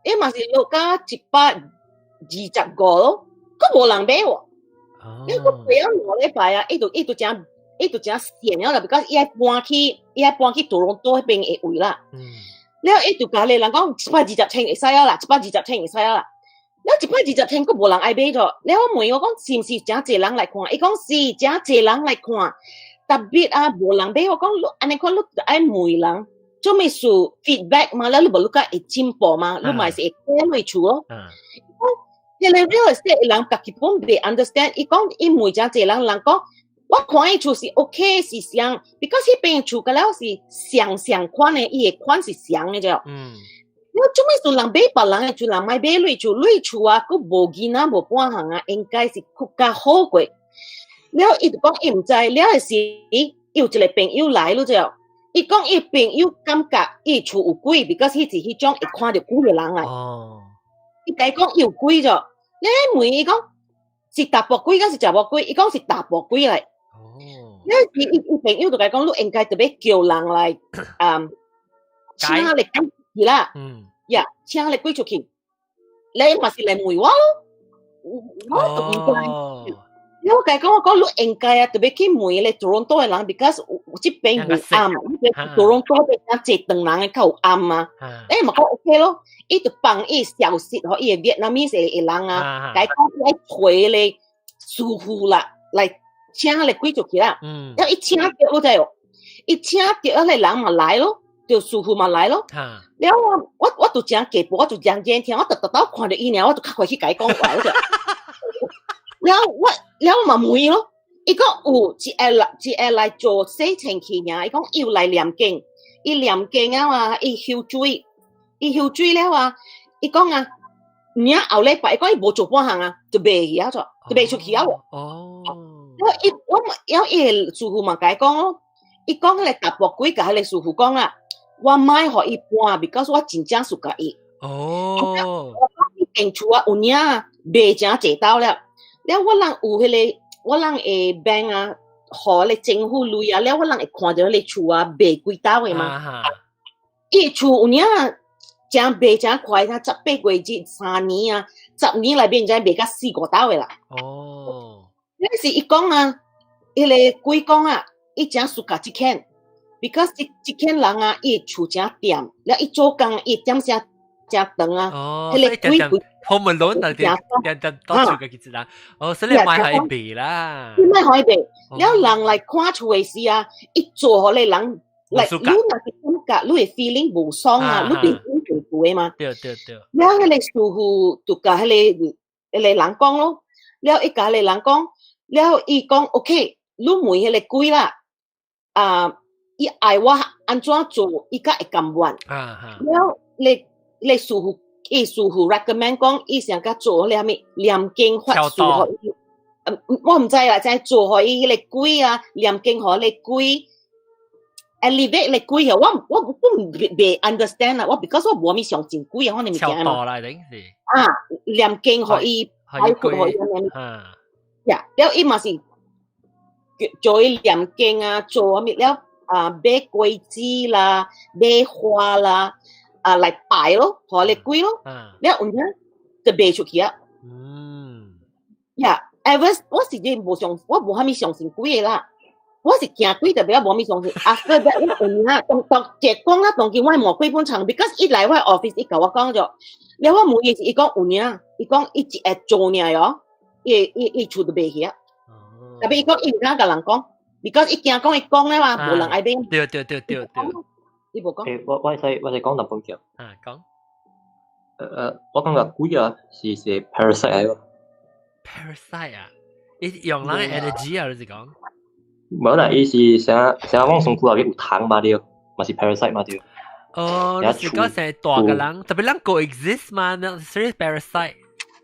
伊嘛是落到125咯，閣無人買喎。你閣過了2禮拜啊，伊就伊就誠伊就誠閒了啦，because 伊愛搬去伊愛搬去多倫多彼邊的位啦。了伊就共你人講一百二十千會使啊啦，一百二十千會使啊啦。了一百二十千閣無人愛買咗。了我問我講是毋是誠濟人來看？伊講是誠濟人來看，tapi 啊無人買。我講你按呢款你愛問人，做咩事 feedback 嘛？了你無你較會進步嘛？你嘛是會改落厝咯。彼个 real estate 人家己本袂 understand，伊講伊問誠濟人，人講我看伊厝是 OK 是像，because 彼邊厝個了是相相款的，伊的款是相的啫。我做咩事人買別人的厝，人莫買你厝，你厝啊，閣無囡仔無半項啊，應該是閣較好過。了伊就講伊毋知，了的時伊有一個朋友來了之後，伊講伊朋友感覺伊厝有鬼，because 彼是彼種會看著鬼的人來。伊共伊講伊有鬼咗，你問伊講是查埔鬼，還是查某鬼？伊講是查埔鬼來。哦。你伊朋友就共講，你應該特別叫人來，請你鬼去啦。呀，請你鬼出去，你嘛是來問我咯。我就毋知。我共伊講，我講你應該啊，特別去問咧多倫多的人，because 這邊無暗，多倫多邊啊坐長人的較有暗啊。嘛講 OK 咯，伊就放伊消息，予伊的 Vietnamese 的人啊，共伊講伊愛揣咧師傅啦，來請彼個鬼出去啦。了伊請著，你知無？伊請著彼個人嘛來咯，就師傅嘛來咯。了我我就誠假步，我就誠認聽，我逐逐擺看著伊爾，我就較快去共伊講話，我就。了我了我嘛問咯，伊講有一個來一個來做洗清氣爾，伊講伊有來念經，伊念經啊嘛，伊泅水，伊泅水了啊，伊講啊，爾後禮拜伊講伊無做半項啊，就袂去啊，就袂出去啊。哦。了伊我嘛了伊个師傅嘛共伊講咯，伊講彼個查埔鬼共彼個師傅講啊，我莫予伊搬，because 我真正喜歡伊。哦。我講伊間厝啊，有影啊，賣誠濟兜了。了我人有彼個，我人會 bank 啊，予彼個政府鐳啊，了我人會看著彼個厝啊賣幾兜的嘛。伊厝有影誠賣誠快，他18個月3年啊，10年內面才賣甲四五兜的啦。哦。那是伊講啊，彼個鬼講啊，伊誠喜歡這間，because 這這間人啊，伊厝誠恬，了伊做工伊點聲誠長啊。哦。彼個鬼鬼。 Home Alone 那啲點點到處個幾隻人，哦，所以你莫予伊賣啦。你莫予伊賣，了人來看厝的時啊，伊做予彼個人，來你若是感覺你的 feeling 無爽啊，你變變做的嘛。對對對。了，彼個師傅就共彼個人講咯，了伊共彼個人講，了伊講 OK，你問彼個鬼啦，啊，伊愛我按怎做，伊才會甘願。了，你你師傅。伊師傅 recommend 講，伊想佮做彼個啥物念經法術予伊，我毋知啦，知做予伊彼個鬼啊，念經予彼個鬼，elevate 彼個鬼啊，我我我毋袂 understand 啦，我 because 我無啥物相信鬼啊，可能物件嘛。啦，定是。啊，念經予伊，開闊予伊按呢。呀，了伊嘛是做伊念經啊，做啥物了啊，買果子啦，買花啦。啊，來拜咯，予彼個鬼咯，了有影就賣出去啊。呀，at first 我是真無相，我無啥物相信鬼的啦。我是驚鬼，特別我無啥物相信。After that，我有影當當結講啦，當今我魔鬼本場，because 伊來我 office，伊共我講著，了我問伊是，伊講有影，伊講伊一會做爾喲，伊伊伊厝就賣去啊。特別伊講伊毋敢共人講，because 伊驚講伊講了嘛，無人愛買。對對對對對。伊無講。欸，我我會使我會使講淡薄仔。啊，講。我感覺鬼啊是是 parasite 來個。 parasite 啊？伊用人的 energy 啊，你是講？無啦，伊是啥啥往身軀內面有蟲嘛對，嘛是 parasite 嘛對。哦，你是講成大個人，特別咱 coexist 嘛，那是 parasite。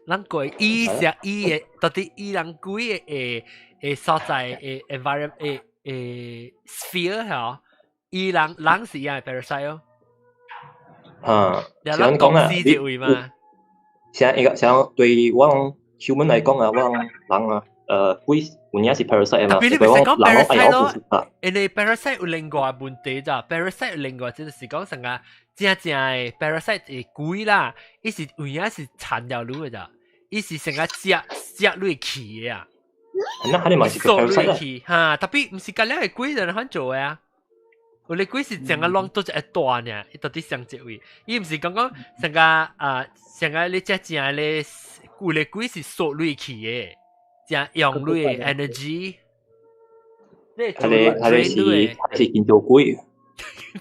咱過伊是伊的，到底伊人鬼的的的所在的 environment 的的 sphere 嚇。伊人人是伊的 parasite 哦。哈，人講啊，你嘛？像一個像對我 human 來講啊，我人啊，鬼有影是 parasite 嘛？特別你唔使講 parasite 咯，因為 parasite 有另外問題咋？parasite 有另外就是講成個正正的 parasite 係鬼啦，伊是有影是殘掉你的咋？伊是成個食食你氣的啊。那肯定嘛是 parasite 氣哈，特別毋是隔了的鬼就能做的啊。有啲鬼是成個攏都一大呢，伊到底上一位，伊毋是講講成個啊，成個你只正咧，有啲鬼是索你去的，正用你的 energy。佢哋佢哋是是見到鬼。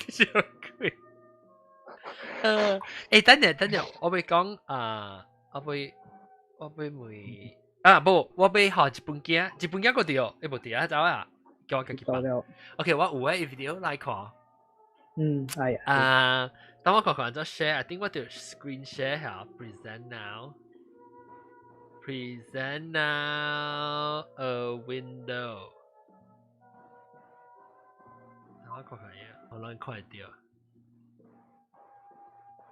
見到鬼。等陣等陣，我欲講啊，我欲問啊，無，我欲學一本經，一本經閣佇哦，欸無佇啊，走啊。叫我家己放。OK，我有嘅 video 來看。嗯，係啊。啊，等我看看做 share，I think 我就 screen share 下，present now。Present now a window。等我看看呀，我攏看會著。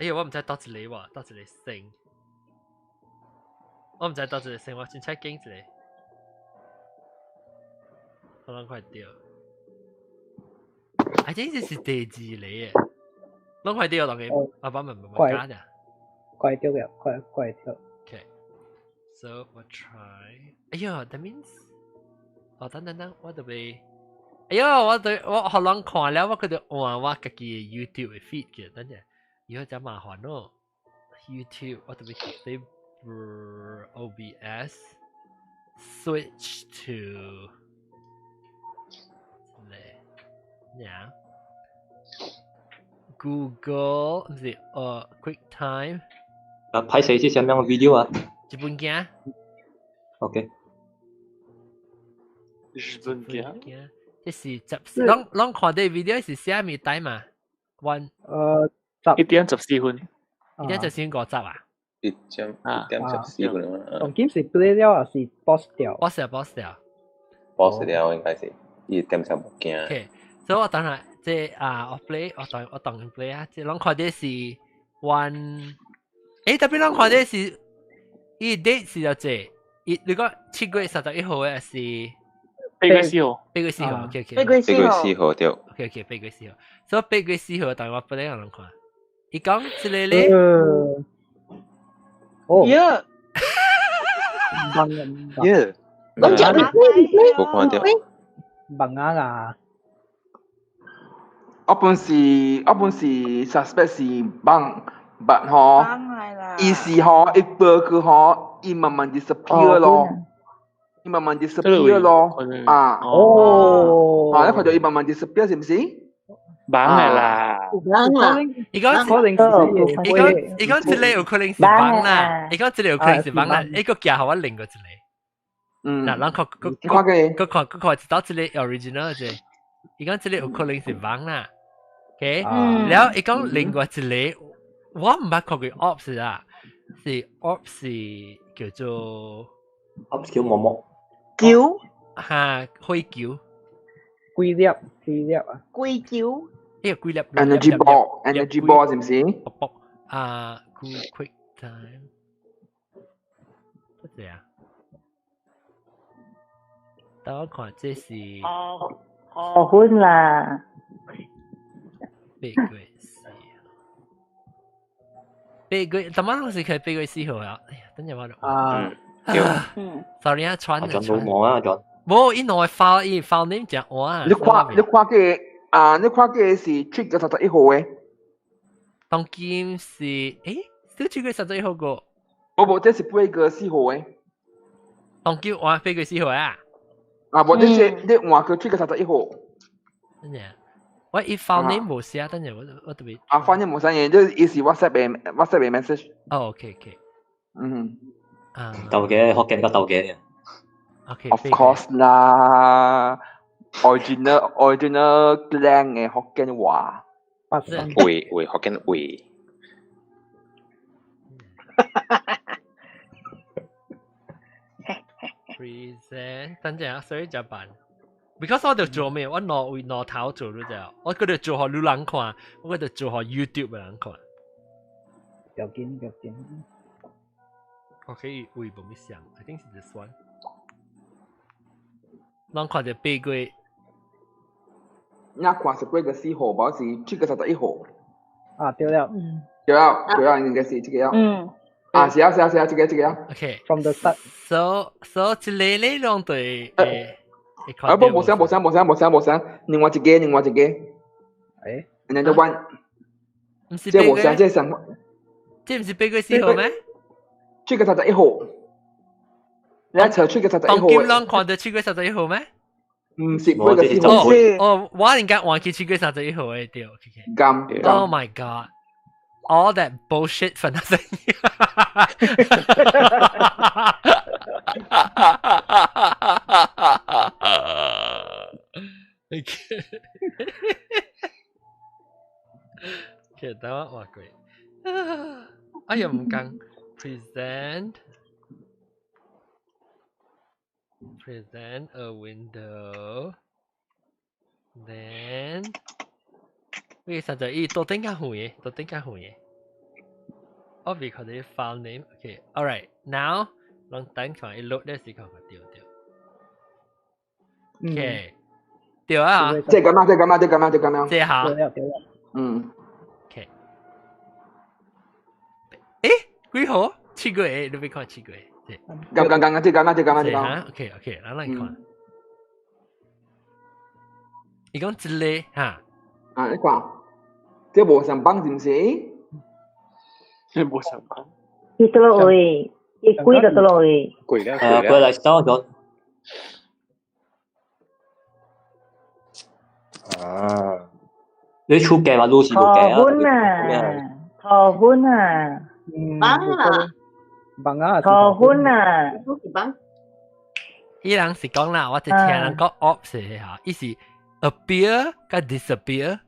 哎呀，我毋知佗一個喎，佗一個聲。我毋知佗一個聲，我凊彩揀一個。可能快掉。I think 這是第二嚟嘅，攏快掉當佢阿爸咪咪加咋。怪掉嘅，怪怪掉。 Okay, so 我 try。哎呀，that means，哦，等等等，我特別，哎呀，我對我予人看了，我佢就換我家己嘅 YouTube 嘅 feed 嘅，等陣，以後真麻煩咯。YouTube 我特別去 OBS switch to 嚟，呀，Google 唔是，QuickTime。啊，拍攝是啥物樣 video 啊？日本鏡。 OK。日本鏡。這是十，攏攏看的 video 是啥物帶嘛？One。 1點14分。1點14分50啊？一點1點14分啊。當今是 play 了還是 pause 掉？pause 掉，pause 掉。 pause 了應該是，伊點上無驚。 OK，所以我等下這啊，我 play，我當 play 啊，這攏看的是 one。誒，特別攏看的是，伊 date 是就這，伊你講7月31號嘅是8月4號，8月4號，OK OK。 8月4號對。 OK OK，八月四號，所以八月四號，但我不能人看。伊講這個咧，哦，耶，耶，講只 replay 無看到。盲啊啦！我本是 suspect 是幫，but 嗬，伊是嗬，一報佢嗬，伊慢慢 disappear 咯，伊慢慢 disappear 咯，啊，哦，啊，你看到伊慢慢 disappear 是唔是？盲嚟啦，盲啦！伊講可能是伊講這個有可能是盲啦，伊講這個有可能是盲啦，伊個寄予我另外一個。嗱，咱看個看個，個看個看一到這個 original 啫。伊講這個有可能是盲啦，OK？然後伊講另外一個，我毋捌看過 orbs 啊，是 orbs 是叫做 orbs 叫毛毛球，哈，火球，幾粒幾粒啊？龜球，呢個幾粒 energy ball，energy ball 是唔是？卜啊，Quick Time，乜嘢啊？等我看，這是哦，哦，昏啦！8月4，八月，怎麼攏是佢8月4號啊？哎呀，等陣我啊，嗯，sorry 啊，傳阿 John 老忙啊，John。無，伊兩個 file，伊 file name 真換。你看你看嘅啊，你看嘅是7月31號嘅。當今是，誒，是7月31號個。無無，這是8月4號嘅。當今換八月四號啊？啊，無，這是你換個7月31號。等陣，我伊 file name 無寫，等陣我特別。啊，file name 無寫嘢，這伊是 WhatsApp 嘅 message。哦，OK OK。嗯。啊。鬥嘅，福建個鬥嘅。 OK。 Of course 啦，original 靚嘅福建話。話話福建話。 Present，等陣啊，sorry 就辦。Because 我就做咩？我攞為攞頭做咗就，我嗰度做予女人看，我嗰度做予 YouTube 嘅人看。要緊要緊。 OK，為無咪想，I think 是 this one。咱看著八月。你看是8月4號，無是7月31號。啊，對了。對了，對了，應該是這個樣。嗯。啊，是啊，是啊，是啊，這個這個啊。 OK。 From the start。 So 這個咧兩對誒。啊不，無聲無聲無聲無聲無聲，另外一個另外一個。誒。 Another one。唔是這無聲，這上。這唔是8月4號咩？ 7月31號。你查7月31號。當今咱看到七月三十一號咩？唔是8月4號。哦，我應該忘記7月31號嘅對。咁。 Oh my god! All that bullshit for nothing. Okay. Okay，等我畫過。哎呀，唔講 present。Present a window. Then 為啥子伊到頂較遠嘅？到頂較遠嘅。我未看到 file name. Okay, alright. Now，咱等看伊 load 的時間，對對。Okay. 對啊。這個嘛，這個嘛，這個嘛，這個嘛。這下。對了對了。嗯。 OK。誒，幾號？7月，你欲看7月。剛剛剛剛，這個嘛，這個嘛，這個。 OK OK，咱來看。伊講一個哈。啊，你看，這無上班是毋是？這無上班。伊佗落位？伊鬼佗落位？鬼了。啊，過來收咗。啊！你出鏡嘛？路是無鏡啊？頭昏啊！頭昏啊！幫啦！幫啊！頭昏啊！幫。伊人是講啦，我就聽人講 ops 嚇，伊是 appear 佮 disappear。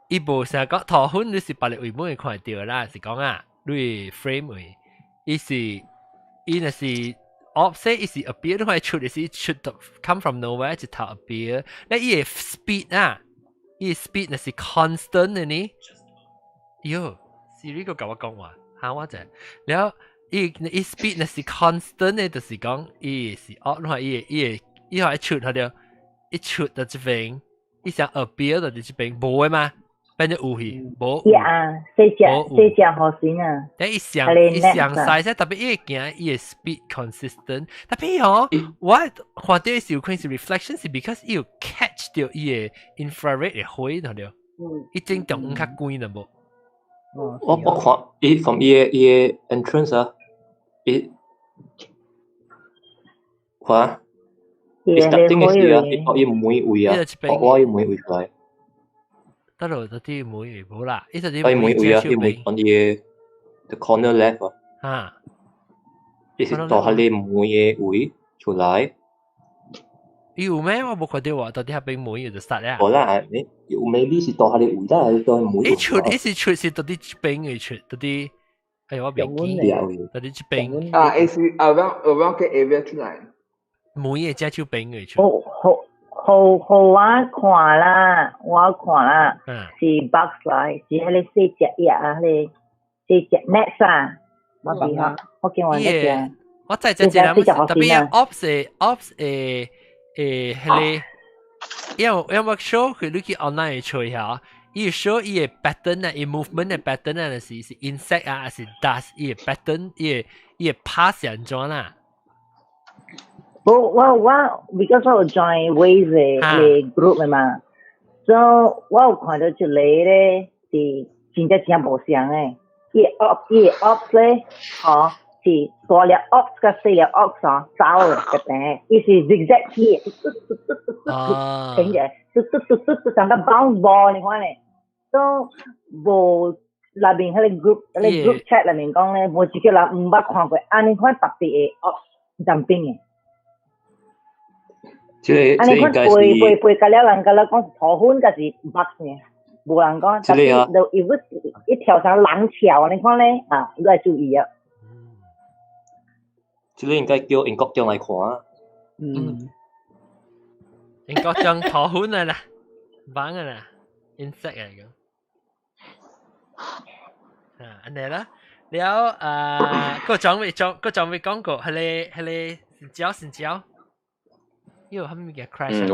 伊無成講頭昏，你是別個位本會看到啦，是講啊，你 frame 位，伊是伊若是 ops，伊是 appear，你看出的是出 come from nowhere 一頭 appear，那伊的 speed 啊，伊的 speed 若是 constant 的呢？喲，Siri 閣共我講話，嚇我者，了伊 speed 若是 constant 的，就是講伊是哦，你看伊伊伊會出佢就一出到這邊，伊想 appear 到這邊，無的嘛？變咗有去，無。呀，細隻細隻好先啊！但伊上伊上細隻，特別伊會行，伊的 speed consistent。特別吼，我看到是有可能是 reflection，是 because 伊有 catch 到伊的 infrared 的火，對無？伊正中較光啦無？我看伊從伊的 entrance 啊，伊看，伊 starting 的時啊，伊伊門位啊，我伊門位出來。得咯，嗰啲門位無啦，伊就啲伊門位啊，伊門 on 伊的 the corner left 啊。啊。伊是到彼個門的位出來。伊有咩？我無看到喎，到底彼邊門有就殺了。無啦，你有 maybe 是到彼個位啦，到門。伊出伊是出是到底這邊會出，到底哎呦我袂記，到底這邊。啊，伊是 around 個 area 出來。門的正手邊會出。好好好好，我看啦，我看啦，是 bugs 來，是彼個細隻蟻啊，彼個細隻 gnats 啊，我是吼，我見我那隻。我知這隻人，特別 ops ops 彼個，因為我 show 佢你去 online 揣下，伊 show 伊的 pattern 啊，伊 movement 的 pattern 啊，是 insect 啊，還是 dust，伊的 pattern，伊的 path 是按怎啦？我 because 我有 join Waze 的 group 的嘛，所以我有看到一個咧是真正真無相的，伊的 ops 咧，吼是大粒 ops 佮細粒 ops 哦，走的個邊，伊是 zigzag 去，停者，嘟嘟嘟嘟嘟，像個 bounce ball 你看咧，所以無內面彼個 group 彼個 group chat 內面講咧，無一個人毋捌看過，按呢款特別的 ops 站邊的。這個按呢款飛飛飛，甲了人甲了講是塗粉，抑是 bug 呢？無人講，特別就如果一跳成人跳，你看咧啊，你愛注意啊。這個應該叫英國長來看啊。嗯。英國長塗粉啊啦，網啊啦，insect 來講。啊，按呢啦，了啊，個長未講，個長未講過，彼個香蕉香蕉。喲，啥物件 crash？嗯，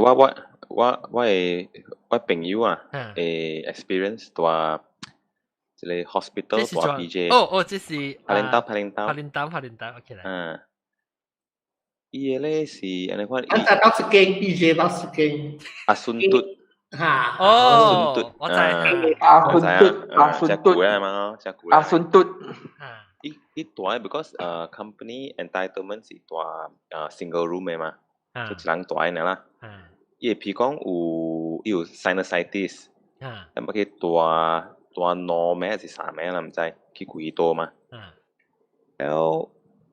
我朋友啊，會 experience 蹛這個 hospital 蹛 PJ。哦哦，這是柏林島，柏林島，柏林島，柏林島，OK 啦。嗯，伊個咧是按呢款。啊，佗一間 PJ 佗一間。阿孫嘟。哈。哦，我知。阿孫嘟，阿孫嘟。食嘛，食阿孫嘟。伊蹛 because company entitlement 是蹛single room 的嘛。就一人蹛爾啦。伊會譬如講有伊有 sinusitis，咁麼去蹛蹛2暝還是3暝啦，毋知去幾多嘛。然後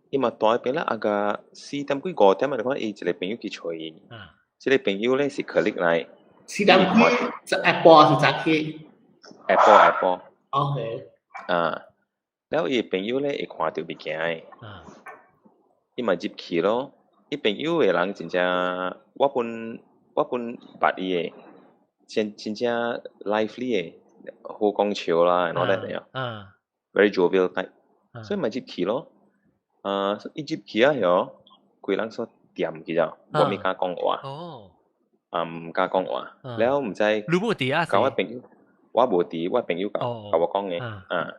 伊嘛蹛彼邊啦，啊個4點幾5點啊，你看伊一個朋友去揣伊，這個朋友咧是 colleague 來。 4點幾，下晡是早起？下晡下晡。 OK。啊，然後伊的朋友咧會看著物件的，伊嘛入去咯。伊朋友的人真正，我本捌伊的，真真正 lively 的，好講笑啦，然後咧樣，very jovial type，所以嘛入去咯。啊，伊入去啊，嗬，規人煞恬去咗，無物敢講話。哦。啊毋敢講話，了毋知你無佇啊？共我朋友，我無佇，我朋友共我講嘅，啊，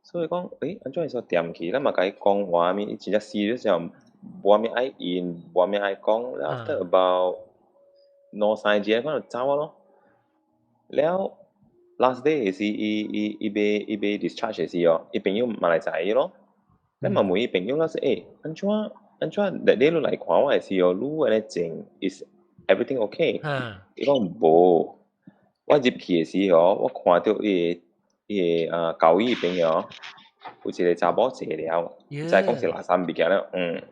所以講，按怎會說掂去，咱嘛共伊講話物，伊真正 serious 時候，無啥物愛應，無啥物愛講，了 after about 兩三日，可能走啊咯。了 last day 是伊欲 discharge 的時哦，伊朋友嘛來載伊咯。咱嘛問伊朋友啦，說按怎 that day 你來看我的時候，你按呢靜，is everything okay？伊講無，我入去的時候，我看著伊的舊伊朋友有一個查某坐了，知講是垃圾物件了，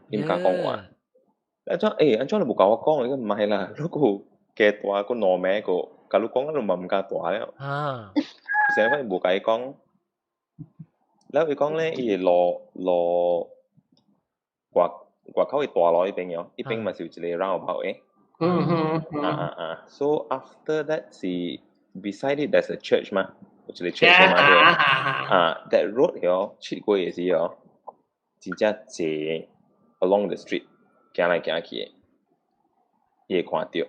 伊毋敢講話。按怎你無共我講？伊講毋係啦，你閣加蹛閣兩暝閣，共你講，你嘛毋敢蹛了。成日無共伊講，了伊講咧，伊會路外口的大路彼邊哦，彼邊嘛是有一個 roundabout 的。So after that 是 beside it there's a church 嘛，有一個 church 嘛對。That road 哦，七月的時哦，真正濟 along the street 行來行去的，伊會看著。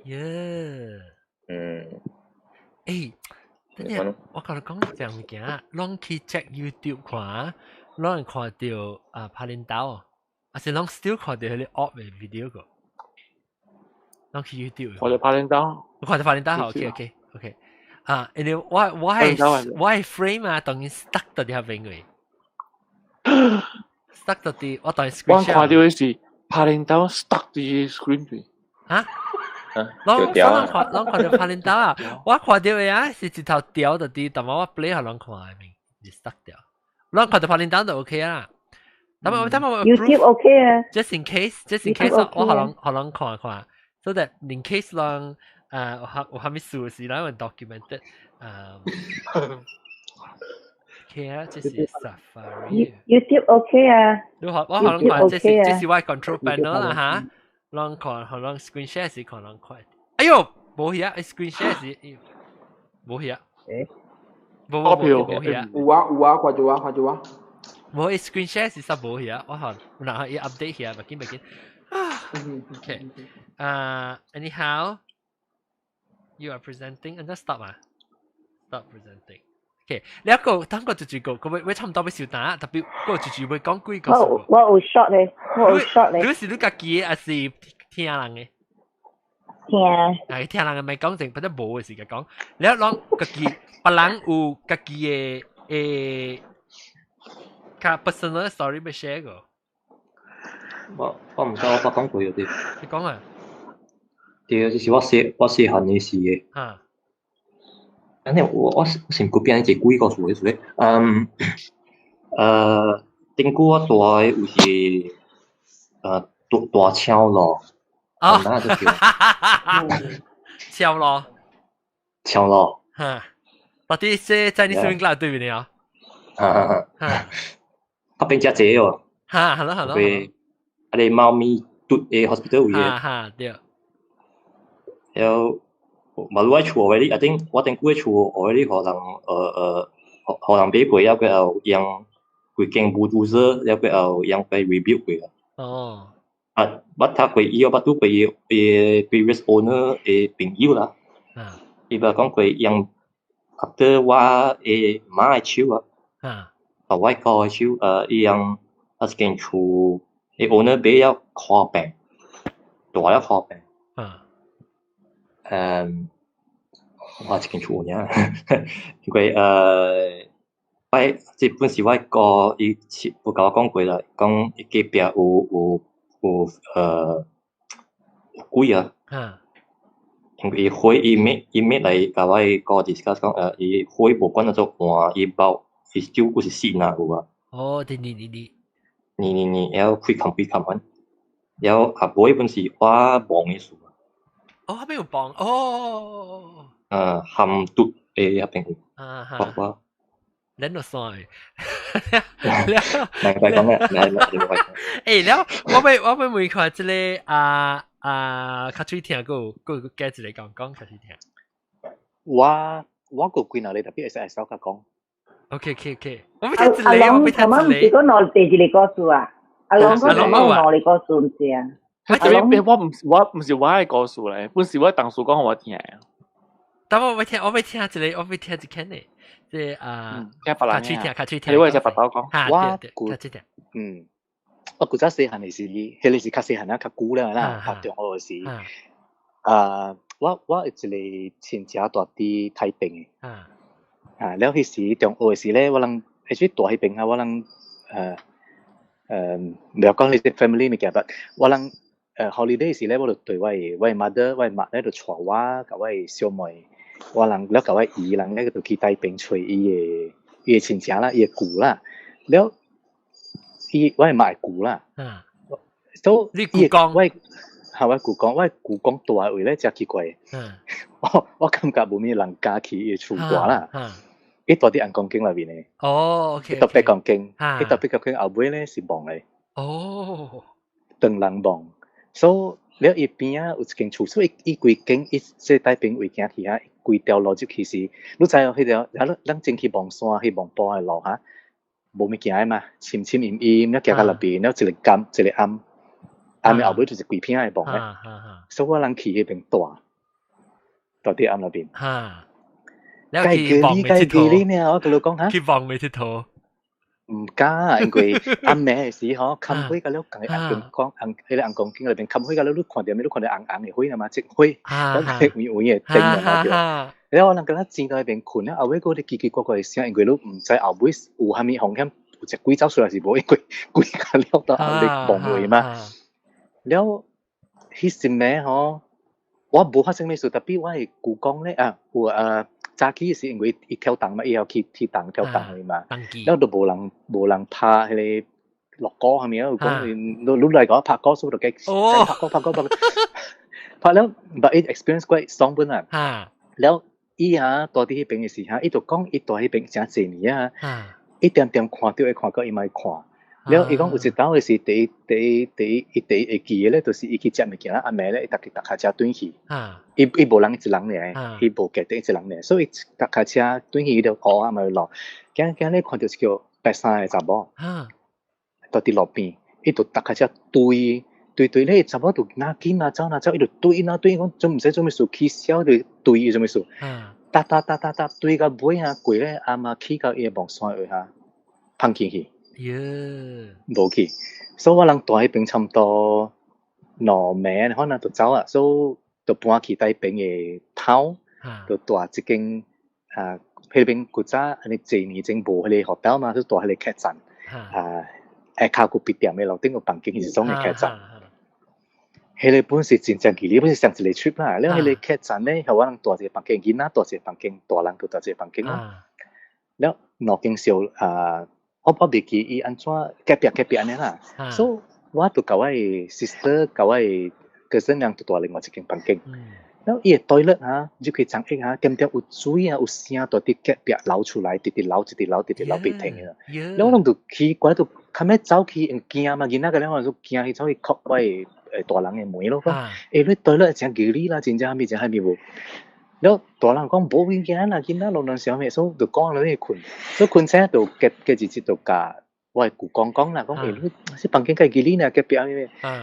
等陣我共你講一樣物件，攏去 check YouTube 看，攏會看著啊拍恁兜，還是攏 still 看著彼個 orb 的 video 個？攏去 YouTube。看著拍恁兜。我看著拍恁兜，OK。啊，因為我係 frame 啊，當然 stuck 到佇遐邊位，stuck 到佇我當然 screen 我看著的是拍恁兜 stuck 佇 screen 邊。啊？攏攏看攏看著拍恁兜啊！我看著的啊是一頭掉到佇，但我 play 予攏看的面是 stuck 掉。攏看著拍恁兜就 OK 啦。但我 YouTube OK 啊。 Just in case，just in case，我予人予人看看，so that in case 人有啥物事是咱會 documented。OK 啊，這是 Safari。 YouTube OK 啊。你學我予人看，這是我 control panel 啦嚇。攏看，予人 screen share 時看人看。哎喲，無去啊！screen share 時無去啊。無無無無去啊。有啊有啊，看著啊看著啊。無 screen share 是實無去啊！我看，然後伊 update 起啊，袂緊袂緊。OK，anyhow, you are presenting and just stop 啊，stop presenting。OK，你一個等個就住個，個會差唔多欲收檔，特別個就住會講幾個。我有 short 咧，我有 short 咧。你是你家己的，還是聽人的？聽。啊，聽人的咪講成，不得無的時間講。你一講家己，別人有家己的較 personal story 欲 share 個。我毋知我捌講過有啲。你講啊？對，就是我細漢的時的。按呢我身軀邊一個鬼故事的時，頂久我蹛的有是大鍬路，啊，就叫鍬路，鍬路。哈，到底是在你 swimming club 對面啊？哈哈哈。彼邊真濟哦。哈，好咯好咯。啊，個貓咪拄的 hospital 位的。哈哈，對。然後。嘛，我厝 already，I think 我頂久的厝 already 予人予人買過，了過後用規間 bulldozer，了過後用來 rebuild 過。啊，捌讀過伊，捌拄過伊伊 previous owner 的朋友啦。伊捌講過用 after 我的媽的手啊。啊，我哥的手，伊用啊一間厝，伊 owner 買了看病，蹛了看病。我一間厝爾，因為我這本是我哥伊有共我講過啦，講伊隔壁有鬼啊。因為伊火伊欲來共我哥 discuss 講，伊火無管按怎換，伊包伊酒閣是死哪有啊。哦，對對對對。你你你，然後開冚開冚款，然後後尾本是我望的事。哦，彼邊有幫哦。含毒的彼邊。我。咱就算。難怪講咩？難難怪。了，我欲問看這個啊，較喙聽，閣有加一個講講較喙聽。我閣幾若個特別會使會使較講。 OK。我欲聽一個，我欲聽一個。阿龍，頭先毋是講兩第一個故事啊？阿龍講兩個故事毋是啊？特別我唔是我嘅故事嚟，本是我同事講我聽。但我未聽，我未聽一個，我未聽一間嘅，即係啊，聽別人較喙聽，較喙聽。你我係白頭講。我古我古早細漢嘅時，彼個是較細漢啊，較久了啦，讀中學時。啊，我有一個親戚住佇台北嘅。啊，了彼時中學時咧，我人彼時住彼邊啊，我人毋要講你這 family 物件，但我人holiday 時咧，我就對我的 mother，我的媽咧就帶我，佮我的小妹，我人了佮我姨人咧就去台北揣伊的親戚啦，伊的舅啦，了伊我的媽的舅啦。所以你舅公，我係我舅公，我舅公住的位咧誠奇怪。我感覺無物人敢去伊的厝住啦。伊住佇紅光景內面的。伊住八公間，伊住八公間後尾咧是墓的。長人墓，所以了伊邊仔有一間厝，所以伊規間伊這台邊位行去遐，規條路入去是，你知影彼條，咱咱進去望山去望埔的路哈，無物件的嘛，深深陰陰，了行到內邊，了一個甘一個暗，暗的後尾就是規片的墓咧。所以我人去彼邊住，住佇暗內邊。了去望未佚佗，我共你講哈。去望未佚佗。毋敢，因為暗暝的時吼，崁火甲了共個紅光紅，彼個紅光景內邊崁火甲了，你看著咩？你看著紅紅的火嘛，這火，講個圓圓的燈啊對。了我人敢若錢佇彼邊睏，了後尾閣咧奇奇怪怪的聲，因為你毋知後尾有啥物風險，有隻鬼走出來是無？因為鬼甲了到後咧墓位嘛。了，彼時暝吼，我無發生啥事，特別我的舅公咧啊，有啊。早起是因為伊跳動嘛，伊要去去動跳動的嘛，了都無人拍彼個鑼鼓啥物啊，有講你來講拍鼓，所以就計拍鼓拍鼓拍鼓，拍了，but 伊 experience 過爽本啊。了伊啊住佇彼邊的時候，伊就講伊住彼邊誠濟年啊，伊定定看著會看到伊嘛會看。了伊講有一擺的是第一第一第一伊第一會記的咧，就是伊去食物件，暗暝咧伊逐家踏跤車轉去。伊無人一人爾，伊無家己一人爾，所以踏跤車轉去伊就烏暗的路，行行咧看著一個白衫的查某，蹛佇路邊，伊就踏跤車追追追咧，查某就若緊若走若走，伊就追若追，講總毋知做物事起痟就追伊做物事，踏踏踏踏踏追到尾啊，過咧阿媽去到伊的墓山位下，芳去去。無去，所以我人住彼邊差毋多兩暝，可能就走啊，所以就搬去台邊的頭，就住一間啊，彼邊古早按呢濟年前無彼個 hotel 嘛，就住彼個客棧，啊，下跤有別店的樓頂有房間，是種的客棧。彼個本是真正距離，本是上一個 trip 啦。了彼個客棧咧，予我人住一個房間，囡仔住一個房間，大人就住一個房間咯。了兩間小啊。我袂記伊按怎隔壁隔壁按呢啦，所以我就共我的 sister 共我的 cousin 人就住另外一間房間。了伊的 toilet 哈，入去沖浴哈，點點有水啊，有聲蹛佇隔壁流出來，直直流，直直流，直直流袂停的。了我攏就奇怪，就較尾走去，因驚嘛，囡仔個了我就驚去走去敲我的大人的門咯，講，欸，你 toilet 誠吉利啦，真正啥物真啥物無？了大人講無物件啦，囡仔攏攏啥物，所以就講落去睏，所以睏醒就隔隔一日就共我的舅公講啦，講欸你這房間較吉利呢，隔壁啥物，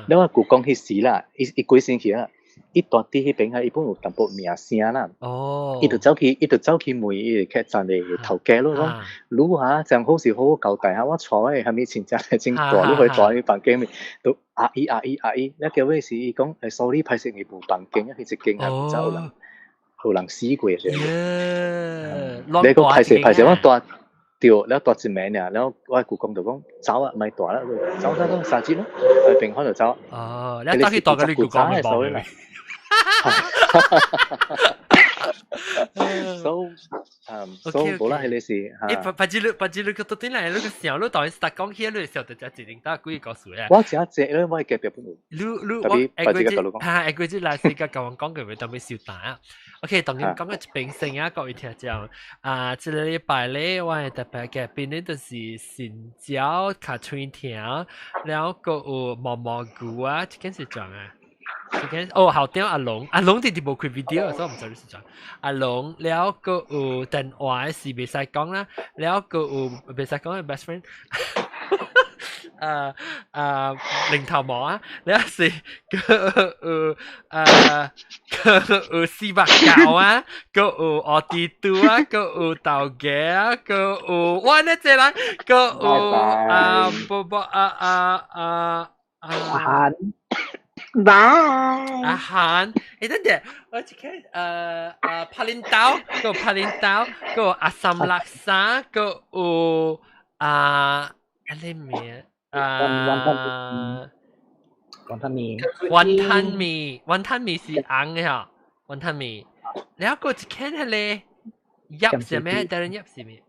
了我舅公彼時啦，伊伊過身去啦，伊住佇彼邊啊，伊本有淡薄名聲啦，伊就走去問伊個客棧的頭家咯，講你哈這樣好是好好交代哈，我帶我的啥物親戚來真大，你可以住佇房間面，都阿姨阿姨阿姨，了結尾是伊講欸 sorry 歹勢伊無房間，彼一間啊有走人。有人死過是。你講歹勢歹勢，我住對，了住一暝爾，了我舅公就講走啊，莫住啦，走走走三日咯，平安就走。哦，你走去住佮你舅公的墓啦。 So，so 無啦，彼個是嚇。欸，白白日白日你個倒轉來，你個想你當時講起，你想得只一零搭幾個故事啊？我誠濟，因為我隔壁本有。你你我下個月，哈，下個月來時間共我講過，特別小膽啊。OK，當然講個一邊先啊，各位聽眾啊，這個禮拜咧，我的特別嘉賓咧就是新椒較喙疼，了閣有毛毛菇啊，這間是怎啊？這間哦，校長阿龍，阿龍直直無開 video，所以毋知你是怎。阿龍了閣有電話是袂使講啦，了閣有袂使講的 best friend。啊啊零頭毛啊，了是閣有啊閣有四目狗啊，閣有烏豬豬啊，閣有豆芽啊，閣有哇那這人，閣有啊不不啊啊啊啊韓，拜。阿韓，欸等陣，我一看柏林島，閣有柏林島，閣有阿三叻沙，閣有啊啊你名啊雲吞麵，雲吞麵，雲吞麵是紅的嗬，雲吞麵，然後閣一間彼个葉是咩？等陣葉是咩？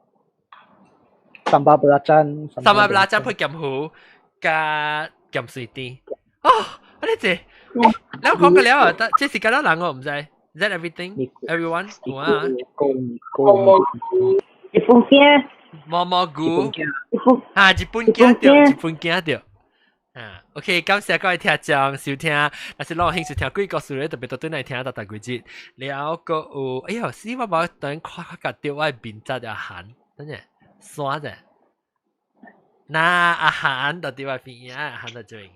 Sambal belacan， Sambal belacan 配鹹魚加鹹水甜。哦，啊你這，你講過了啊？這是幾多人我毋知。Is that everything? Everyone？有啊。日本囝。毛毛菇。啊，日本囝對，日本囝對。啊，OK，感謝各位聽眾收聽，若是攏有興趣聽鬼故事咧，特別倒轉來聽逐逐幾節。了閣有，哎喲，死我無等看較著我的面質阿韓，等陣，刷者。那阿韓就佇我邊啊，阿韓就這邊。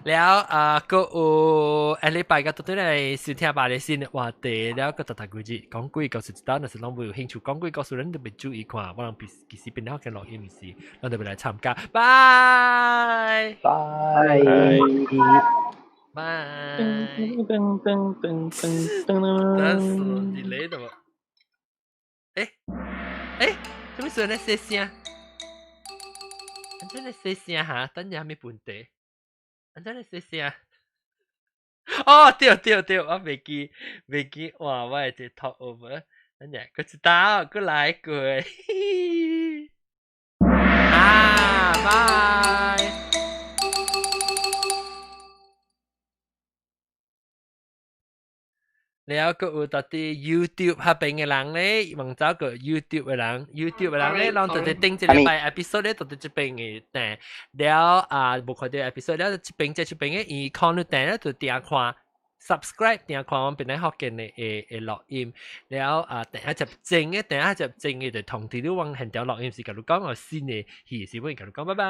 了啊，閣有下禮拜個倒轉來收聽別个新的話題，了閣逐逐幾節講鬼故事一道，若是攏無有興趣講鬼故事，咱特別注意看，我人其實變了跟錄音時，咱特別來參加。拜拜拜。噔噔噔噔噔噔。但是你來的無？欸欸，做咩事咧？細聲？按怎咧細聲哈？等陣啥物問題？按怎咧細聲？哦，對對對，我袂記袂記，哇！我會這 talk over，等陣，閣一道，閣來過，啊，拜。了閣有佇 YouTube 彼邊的人咧，問走個 YouTube 的人，YouTube 的人咧，攏就佇頂一禮拜 episode 咧，就佇這邊的訂了啊，無看著 episode 了，這邊這這邊的，伊看你訂了就訂看 subscribe 訂看阮邊咧福建的會會錄音，了啊訂下集正的，訂下集正的就通知你往現場錄音時，共你講有新的戲時，阮共你講，拜拜。